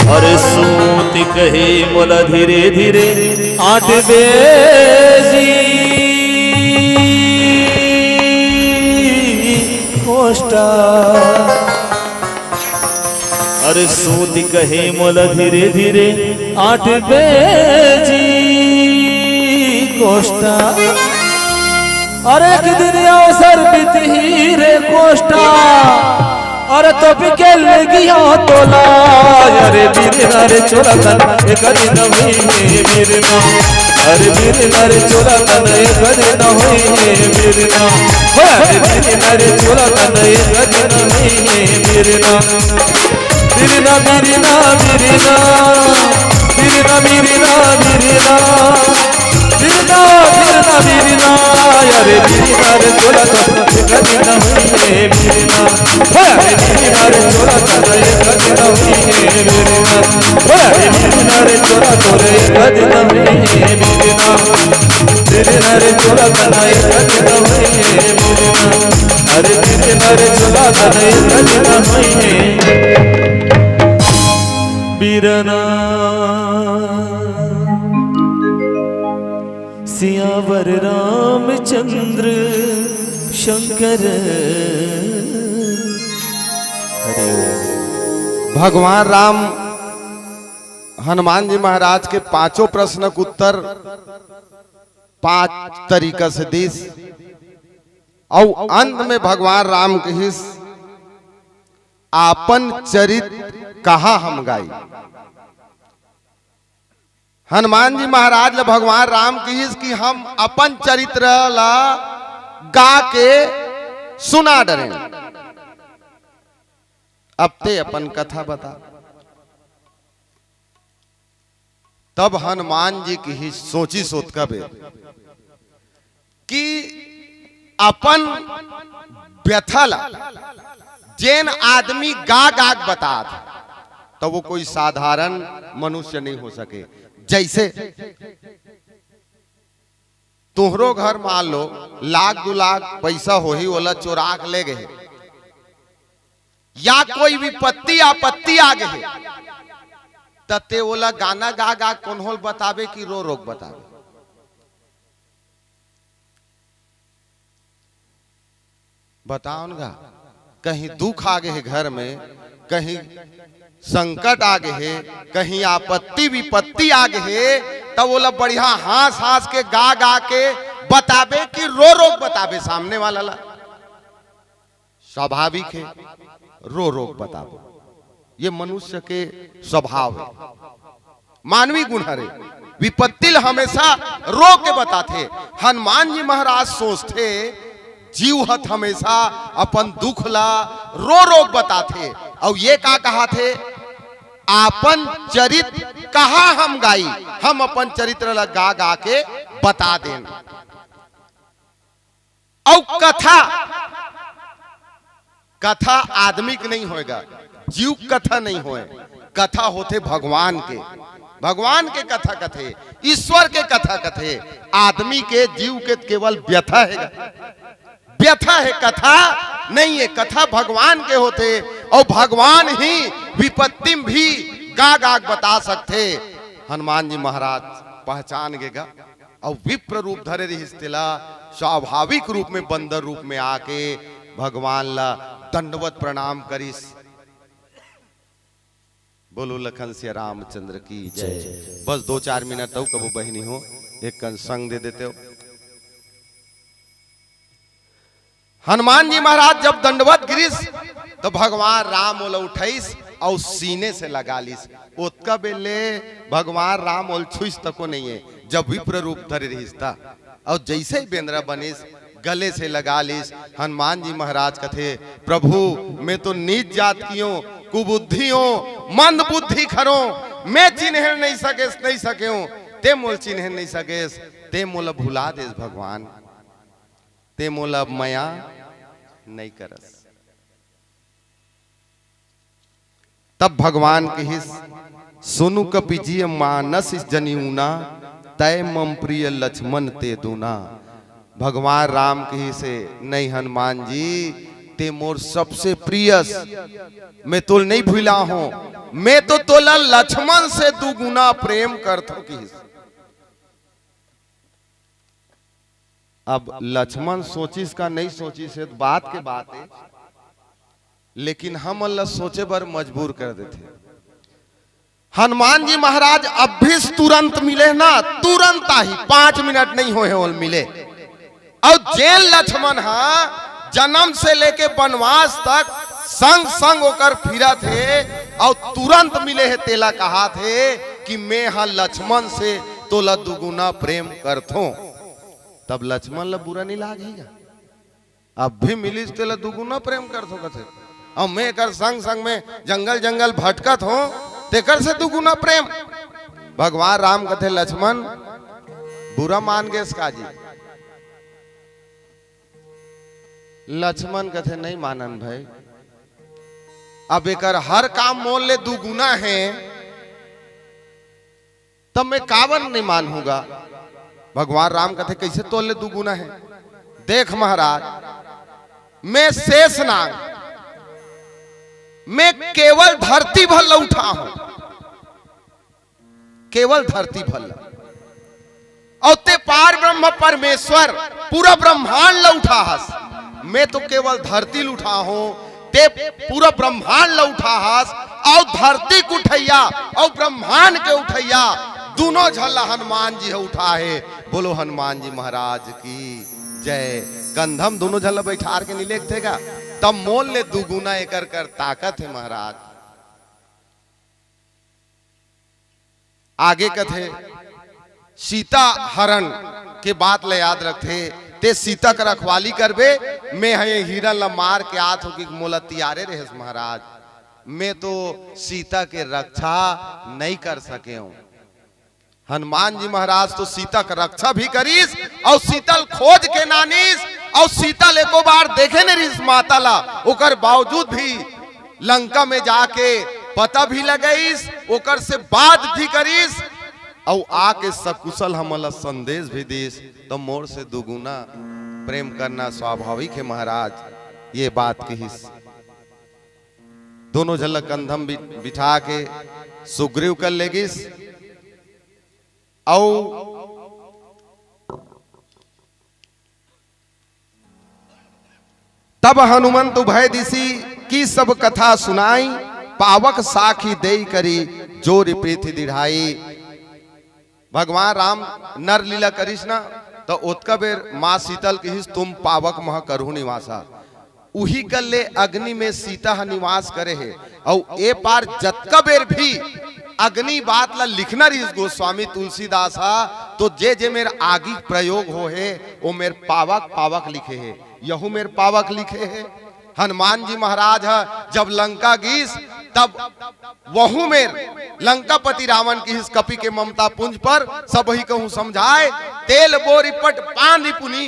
अरे सूत कहे मोला धीरे धीरे आठ बेजी कोष्टा। अरे सूत कहे मोला धीरे धीरे आठ बेजी कोष्टा। अरे एक दिन अवसर बितही रे कोष्टा। अरे तो बिकेल गिया तोला। अरे बिरना रे छोला तना एक दिन होई है बिरना। अरे बिरना रे छोला तना एक दिन होई है बिरना। अरे बिरना रे छोला तना एक दिन होई है बिरना। बिरना बिरना बिरना बिरना बिरना बिरना बिरना। बिरना बिरना बिरना। अरे बिरना रे छोला तना एक दिन होई है बिरना। अरे बिरना रे छोला तना एक दिन होई है बिरना। अरे बिरना रे छोला तना एक दिन होई है बिरना। बिरना रे छोला तना एक दिन होई है बिरना। अरे बिरना रे छोला तना एक दिन होई है बिरना। सियावर रामचंद्र शंकर। हरि ओम। भगवान राम हनुमान जी महाराज के पांचों प्रश्न के उत्तर पांच तरीका से दिस। अउ अंत में भगवान राम कहिस, "आपन चरित कहाँ हम गाई?" हनुमान जी महाराज ल भगवान राम कहिस कि हम अपन चरित्र ल गा के सुना डरेन। अब ते अपन कथा बता। तब हनुमान जी कहिस, सोचिस ओतका बेर कि अपन व्यथा ला जेन आदमी गा गा के बतात, तो वो कोई साधारण मनुष्य नहीं हो सके। जैसे तोहरो घर मान लो लाख दू लाख पैसा होही, ओला चोरा के ले गए, या कोई विपत्ति आपत्ति आ गए, त ते ओला गाना गा गा कोन्होल बताबे कि रो रो के बताबे? बताओ न गा, कहीं दुख आ गए हे घर में, कहीं संकट आ गए हे, कहीं आपत्ति विपत्ति आ गए हे, तब ओला बढ़िया हंस हंस के गा गा के बताबे कि रो रो के बताबे सामने वाला ला? स्वाभाविक हे, रो रो के बताबो। ये मनुष्य के स्वभाव हे, मानवी गुण हरे। विपत्ति ल हमेशा रो के बताथे। हनुमान जी महाराज सोचथे, जीव ह त हमेशा अपन दुख ला रो रो के बताथे। अउ ये का कहाथे, आपन चरित कहाँ हम गाई, हम अपन चरित्र ला गा गा के बता देन। अउ कथा, कथा आदमी के नहीं होएगा, जीव के कथा नहीं होए, कथा होथे भगवान के। भगवान के कथा कथे, ईश्वर के कथा कथे। आदमी के, जीव के केवल व्यथा हे, व्यथा हे, कथा नहीं हे। कथा भगवान के होथे, अउ भगवान ही विपत्ति में भी गा गा के बता सकथे। हनुमान जी महाराज पहचान गे गा। अउ विप्र रूप धरे रिहिस, तेला स्वाभाविक रूप में बंदर रूप में आके भगवान ला दंडवत प्रणाम करिस। बोलो लखन सिया रामचंद्र की जय। बस दो चार मिनट अउ कबो बहिनी हो, एक कन संग दे देते हो। हनुमान जी महाराज जब दंडवत गिरिस, तो भगवान राम ओला उठाइस अउ सीने से लगा लिस। ओतका बेर ले भगवान राम ओला छुइस तको नहीं हे, जब विप्र रूप धरे रिहिस ता। अउ जैसे ही बेंदरा बनिस, गले से लगा लिस। हनुमान जी महाराज कथे, "प्रभु, मैं तो नीच जात की हूँ, कुबुद्धि हूँ, मंद बुद्धि खरो, मैं चिन्हे नहीं सकेस, नहीं सके हूँ, ते मोल चिन्हे नहीं सकेस, ते मोला भुला देस भगवान।" ते मोला अब मया नइ करस। तब भगवान कहिस, "सुनु कपि जिय मानस जनि ऊना, तय मम प्रिय लक्ष्मण ते दूना।" भगवान राम कहिस हे, "नहीं हनुमान जी, ते मोर सबसे प्रियस, मैं तोल नहीं भुला हूं, मैं तो तोला लक्ष्मण से दुगुना प्रेम करथों," कहिस। अब लक्ष्मण सोचिस का नहीं सोचिस, ये तो बात के बात है, लेकिन हमन ला सोचे बर मजबूर कर देथे। हनुमान जी महाराज अब भी तुरंत मिले ना, तुरंत आही, पांच मिनट नहीं होए हे ओला मिले। अउ जेन लक्ष्मण हा जन्म से लेके वनवास तक संग संग ओकर फिरत हे, अउ तुरंत मिले हे, तेला कहात हे कि मैं हा लक्ष्मण से तोला दुगुना प्रेम करथों। तब लक्ष्मण ला बुरा नहीं लागही का? अब भी मिलिस तेला दुगुना प्रेम करथों कथे। अउ मैं एकर संग संग में जंगल जंगल भटकत हों, तेकर से दुगुना प्रेम। भगवान राम कथे, "लक्ष्मण बुरा मान गेस का जी?" लक्ष्मण कथे, "नहीं मानन भाई, अब एकर हर काम मोर ले दुगुना हे, तब मैं काबर नहीं मानहूंगा?" भगवान राम कथे, "कैसे तोर ले दुगुना हे? देख महाराज, मैं शेष नाग, मैं केवल धरती भर ल उठा हूं, केवल धरती भर ल। अउ ते पार ब्रह्म परमेश्वर पूरा ब्रह्मांड ल उठा हस, मैं तो केवल धरती ल उठा हूं, ते पूरा ब्रह्मांड ल उठा हस, अउ धरती के उठैया अउ ब्रह्मांड के उठैया दुनों झन ला हनुमान जी ह उठा हे।" बोलो हनुमान जी महाराज की जय। कंधा म दुनों झन ला बैठार के नहीं लेगथे का? तब मोर ले दुगुना एकर कर ताकत हे महाराज। आगे कथे, सीता हरण के बात ल याद रखथे, ते सीता के रखवाली करबे, मैं ह ये हिरण ल मार के आत हों कि मोला तियारे रहेस महाराज, मैं तो सीता के रक्षा नहीं कर सके हूं। हनुमान जी महाराज तो सीता के रक्षा भी करिस अउ सीता ल खोज के नानिस अउ सीता ल एको बार देखे नहीं रिहिस माता ला, ओकर बावजूद भी लंका में जाके पता भी लगइस, ओकर से बात भी करिस, अउ आके सकुशल हमन ला संदेश भी दिस, तो मोर से दुगुना प्रेम करना स्वाभाविक हे महाराज, ये बात कहिस। दुनों झन ला कंधा म बि-, बिठा के सुग्रीव कर लेगिस, अउ तब हनुमंत उभय दिसि की सब कथा सुनाई, पावक साखी देई करी जोरि प्रीति दिढ़ाई। भगवान राम नर लीला करिस ना, त ओतका बेर माँ सीता ल कहिस, "तुम पावक मह करहु निवासा।" उही कर ले अग्नि में सीता ह निवास करे हे। अउ ए पार जतका बेर भी अग्नि बात ला लिखना रहिस गोस्वामी तुलसीदास हा, तो जे जे मेर आगी प्रयोग हो हे, वो मेर पावक पावक लिखे हे, यहू मेर पावक लिखे हे। हनुमान जी महाराज हा जब लंका गीस, तब वहू मेर लंकापति रावण किहिस कपि के ममता पुंज पर, सबही कहूँ समझाय, तेल बोरि पट पान रिपुनि,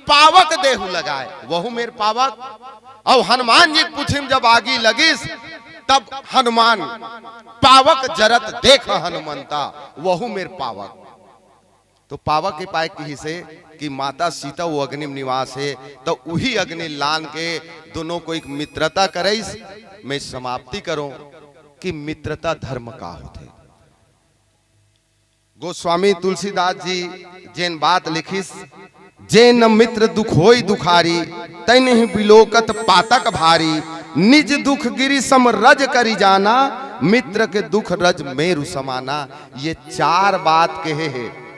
पावक देहु लगाय। वहू मेर पावक। अउ हनुमान जी के पुछी म जब आगी लगिस, तब हनुमान पावक जरत देख हनुमंता, वहू मेर पावक। तो पावक के पाए किहिसे कि माता सीता वो अग्नि म निवास हे, तो उही अग्नि लान के दोनों कोई मित्रता करइस। मैं समाप्ति करूं कि मित्रता धर्म का होथे। गोस्वामी तुलसीदास जी जेन बात लिखिस, "जे न मित्र दुख होई दुखारी, तैनहि बिलोकत पातक भारी, निज दुख गिरि सम रज करि जाना, मित्र के दुख रज मेरु समाना।" ये चार बात कहे हे,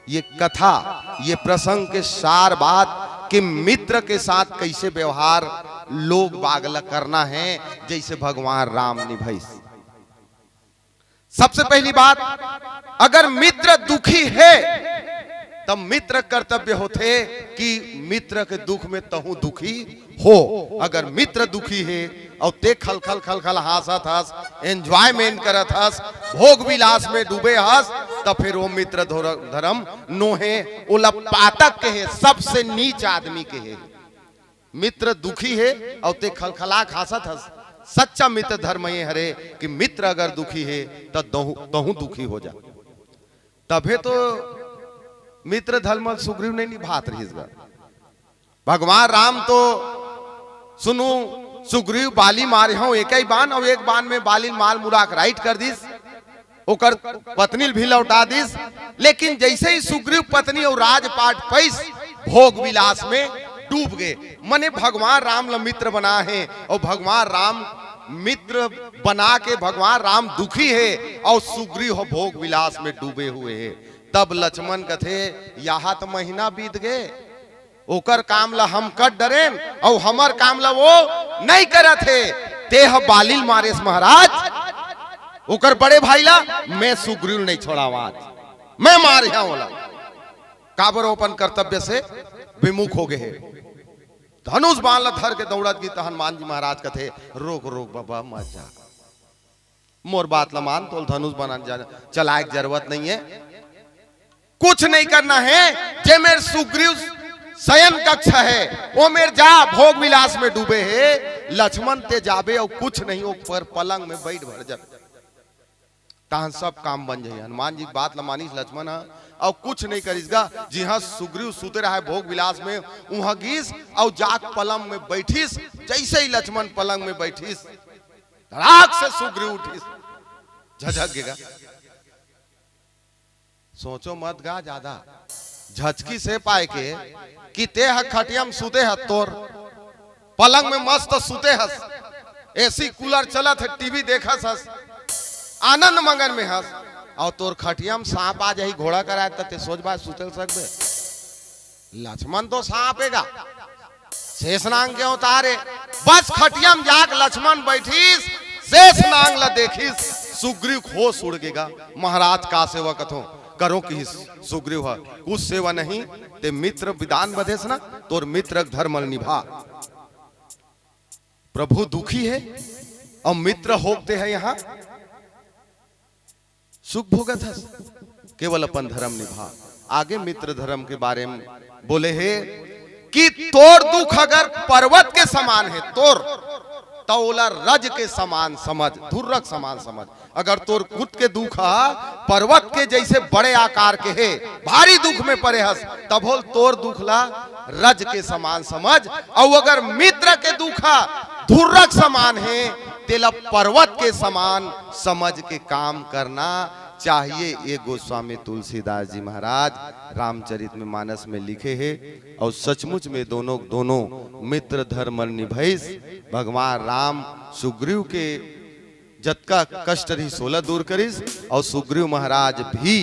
ये कथा, ये प्रसंग के सार बात कि मित्र के साथ कैसे व्यवहार लोग बाग ला करना है, जैसे भगवान राम निभैस। सबसे पहली बात, अगर मित्र दुखी हे, तब मित्र कर्तव्य होथे कि मित्र के दुख में तहूं दुखी हो। अगर मित्र दुखी हे अउ ते खलखल खलखल हांसत हस, एंजॉयमेंट करत हस, भोग विलास में डूबे हस, त फिर वो मित्र धोर-, धर्म नोहे, ओला पातक कहे, सबसे नीच आदमी कहे। मित्र दुखी हे अउ ते खलखला के हांसत हस, सच्चा मित्र धर्म ये हरे कि मित्र अगर दुखी हे, त दहू-, तहूं दुखी हो जा। तभे तो मित्र धर्म सुग्रीव नहीं निभात रहिस गा। भगवान राम तो सुनू, सुग्रीव बाली मारे हों एक ही बान, अउ एक बान में बाली मार मुरा के राइट कर दिस, ओकर पत्नी ल भी लौटा दिस। लेकिन जैसे ही सुग्रीव पत्नी अउ राजपाट पइस, भोग विलास में डूब गए। मने भगवान राम ल मित्र बना हे, अउ भगवान राम मित्र बना के भगवान राम दुखी हे, अउ सुग्रीव ह भोग विलास में डूबे हुए हे। तब लक्ष्मण कथे, "यहाँ तो महीना बीत गए, ओकर काम ला हम कर डरेन, अउ हमर काम ला वो नहीं करत हे। ते ह बाली ल मारेस महाराज, ओकर बड़े भाई ला, मैं सुग्रीव ल नहीं छोड़ाव आज, मैं मारे हंव ओला।" काबर वो अपन कर्तव्य से विमुख हो गए हे। धनुष बाण ला धर के दौड़त गिस त हनुमान जी महाराज कथे, "रोक, रोक बाबा, मत जा।" मोर बात ल मान, तोल धनुष बाण ज-, चलाए के जरूरत नहीं है, कुछ नहीं करना है। जे मेर सुग्रीव शयन कक्ष है, वो मेर जा, भोग विलास में डूबे हे। लक्ष्मण ते जाबे अउ कुछ नहीं, वो पर पलंग में बैठ भर जाबे, तहां सब काम बन जाही। हनुमान जी के बात ल मानिस लक्ष्मण ह, अउ कुछ नहीं करिस गा। जिहां सुग्रीव सुते रहा भोग विलास में, उहां गिस अउ जाक पलंग में बैठिस। जैसे ही लक्ष्मण पलंग में बैठिस, धड़ाक से सुग्रीव उठिस, झझक गेगा। सोचो मत गा ज्यादा, झझकिस ए पाए के कि ते ह खटिया म सुते ह, तोर पलंग में मस्त सुते हस, एसी कूलर चलत हे, टीवी देखत हस, आनंद मगन में हस, अउ तोर खटिया म सांप आ जाही, घोड़ा कराए, त ते सोच बा सुते ल सकबे? लक्ष्मण तो सांप हे गा, शेष नांग के अवतार हे। बस खटिया म जाके लक्ष्मण बैठिस, शेष नांग ला देखिस, सुग्रीव होश उड़ गेगा। महाराज का सेवा कथो करो किहिस सुग्रीव ह, कुछ सेवा नहीं, ते मित्र विधान बधेस ना, तोर मित्र के धर्म ल निभा। प्रभु दुखी हे अउ मित्र होके ते ह यहाँ सुख भोगत हस, केवल अपन धर्म निभा। आगे मित्र धर्म के बारे में बोले हे कि तोर दुख अगर पर्वत के समान हे, तोर, त ओला रज के समान समझ, धुर्रक समान समझ। अगर तोर खुद के दुख ह पर्वत के जैसे बड़े आकार के हे, भारी दुख में परे हस, तभो ल तोर दुख ला रज के समान समझ। अउ अगर मित्र के दुख ह धुर्रक समान हे, तेला पर्वत के समान समझ के काम करना चाहिए। ये गोस्वामी तुलसीदास जी महाराज रामचरित में मानस में लिखे हे। अउ सचमुच में दोनों, दोनों मित्र धर्म निभैस। भगवान राम सुग्रीव के जतका कष्ट रहिस ओला दूर करिस, अउ सुग्रीव महाराज भी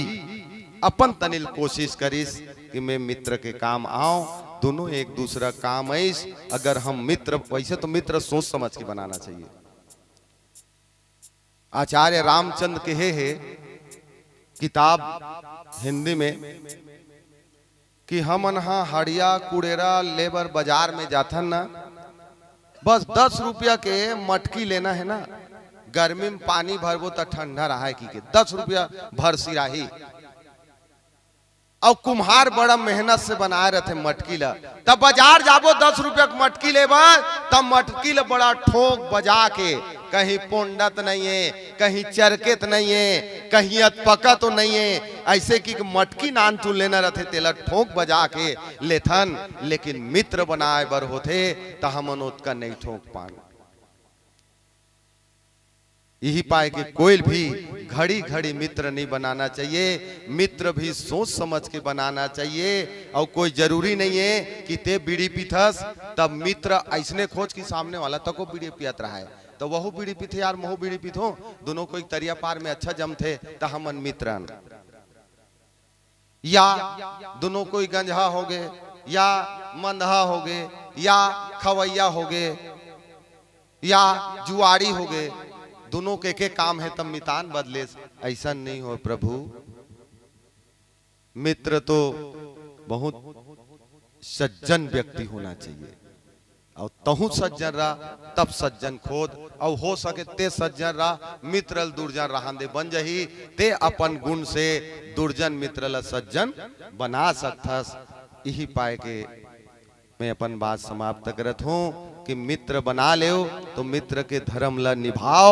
अपन तनिल कोशिश करिस कि मैं मित्र के काम आंव, दोनों एक दूसरा काम आइस। अगर हम मित्र, वैसे तो मित्र सोच समझ के बनाना चाहिए। आचार्य रामचंद्र के हे, हे किताब हिंदी में कि हमन ह हड़िया कुड़ेरा लेबर बाजार में जाथन ना, बस दस रुपया के मटकी लेना है ना, गर्मी में पानी भरबो त ठंडा रहाय की के दस रुपया भर सिराही। अउ कुम्हार बड़ा मेहनत से बनाए रथे मटकी ल, तब बाजार जाबो दस रुपया के मटकी लेबर, तब मटकी ल बड़ा ठोक बजा के, कहीं पोंडत नहीं है, कहीं चरकेत नहीं है, कहीं अतपका तो नहीं है। ऐसे कि मटकी नान तू लेना रथे, तेला ठोक बजा के लेथन, लेकिन मित्र बनाए बर होथे त हमन ओतका नहीं ठोक पान। यही पाए कि कोई भी घड़ी घड़ी मित्र नहीं बनाना चाहिए। मित्र भी सोच समझ के बनाना चाहिए। और कोई जरूरी नहीं है कि ते बीड़ी पीथस तब मित्र ऐसने खोज कि सामने वाला तको बीड़ी पियत रहा है, तो वहू बीड़ी पीथे यार, महू बीड़ी पीथो, दोनों कोई तरिया पार में अच्छा जमथे त हमन मित्र अन। या दोनों कोई गंजहा होगे, या मंदहा होगे, या खवैया होगे, या जुआड़ी होगे, दोनों के के काम है तब मितान बदलेस। ऐसा नहीं हो प्रभु। मित्र तो बहुत सज्जन व्यक्ति होना चाहिए। अउ तहूँ सज्जन रह, तब सज्जन खोद, अउ हो सके ते सज्जन रह, मित्र ल दुर्जन रहन दे बन जही। ते अपन गुण से दुर्जन मित्र ल सज्जन बना सकथस। यही पाए के मैं अपन बात समाप्त करत हूँ कि मित्र बना लेव तो मित्र के धर्म ल निभाव,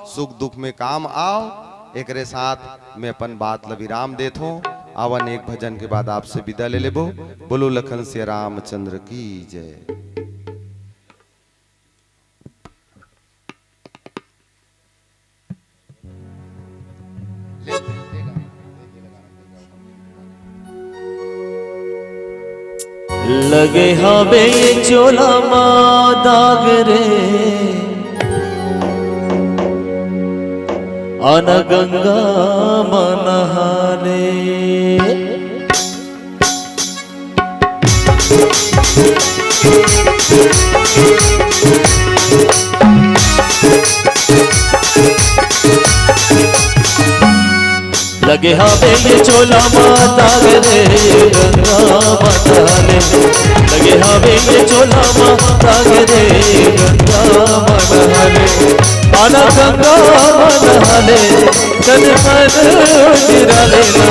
सुख दुख में काम आव। एकरे साथ मैं अपन बात ल विराम देत हूँ। आवन एक भजन के बाद आपसे विदा ले लेबो। बोलो लखन सिया रामचंद्र की जय। लगे हवे ये चोला मा दाग रे, आना गंगा मा नहाले। लगे हवे ये चोला मा दाग रे, गंगा मा नहाले। लगे हवे ये चोला मा दाग रे, गंगा मा नहाले। आना गंगा मा नहाले, तन मन उजरा लेना।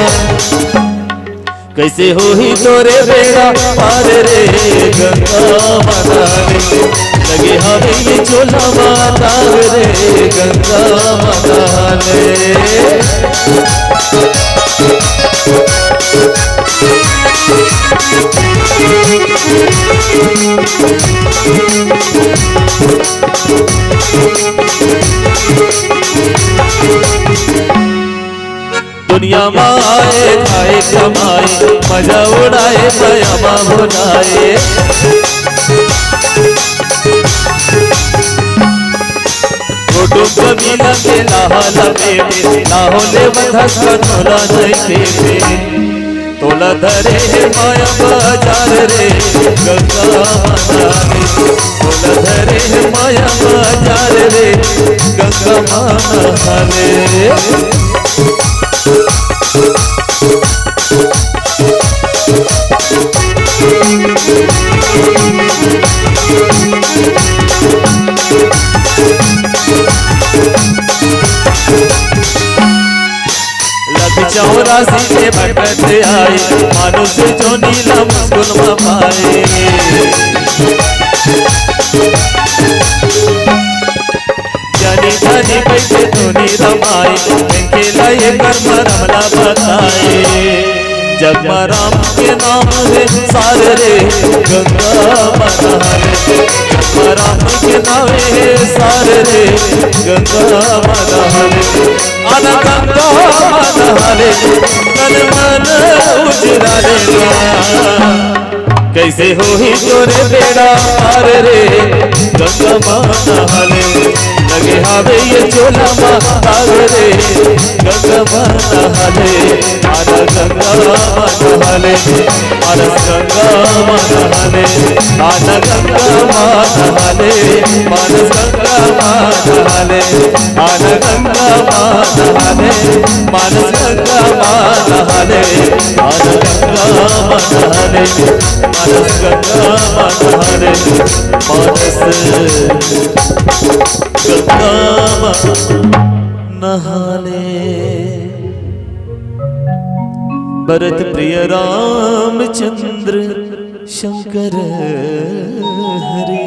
कैसे होही तोरे बेड़ा पार रे, गंगा मा नहाले। लगे हवे ये चोला मा दाग रे, गंगा मा नहाले। दुनिया मा आए जाए कमाए, मजा उड़ाए, मया मा भुलाए। कुटुम कबीला के नहाला में, ना होले बंधस का तोला नहीं पे। तोला धरे हे मया बाजार रे, गंगा मा नहाले। तोला धरे हे मया बाजार रे, गंगा मा नहाले। लख चौरासी के भटकत आए, मानुष जोनी ला मुस्कुन मा पाए। जनी जनी बैठे धुनी रमाए, इनके ला ये कर मरम ला बताए। जग मा राम के नाम हे सारे रे, गंगा मा नहाले। जग मा राम के नाम हे सारे रे, गंगा मा नहाले। आना गंगा मा नहाले, तन मन उजरा लेना। कैसे होही तोरे बेड़ा पार रे, गंगा मा नहाले। लगे हवे ये चोला मा दाग रे, गंगा मा नहाले। आना गंगा मा नहाले, मानस गंगा मा नहाले, आजा गंगा मा नहाले, मानस गंगा मा नहाले, आजा गंगा मा नहाले, मानस गंगा मा नहाले, आजा गंगा मा नहाले, मानस गंगा मा नहाले, मानस गंगा मा नहाले। भरत प्रिय रामचंद्र शंकर हरे।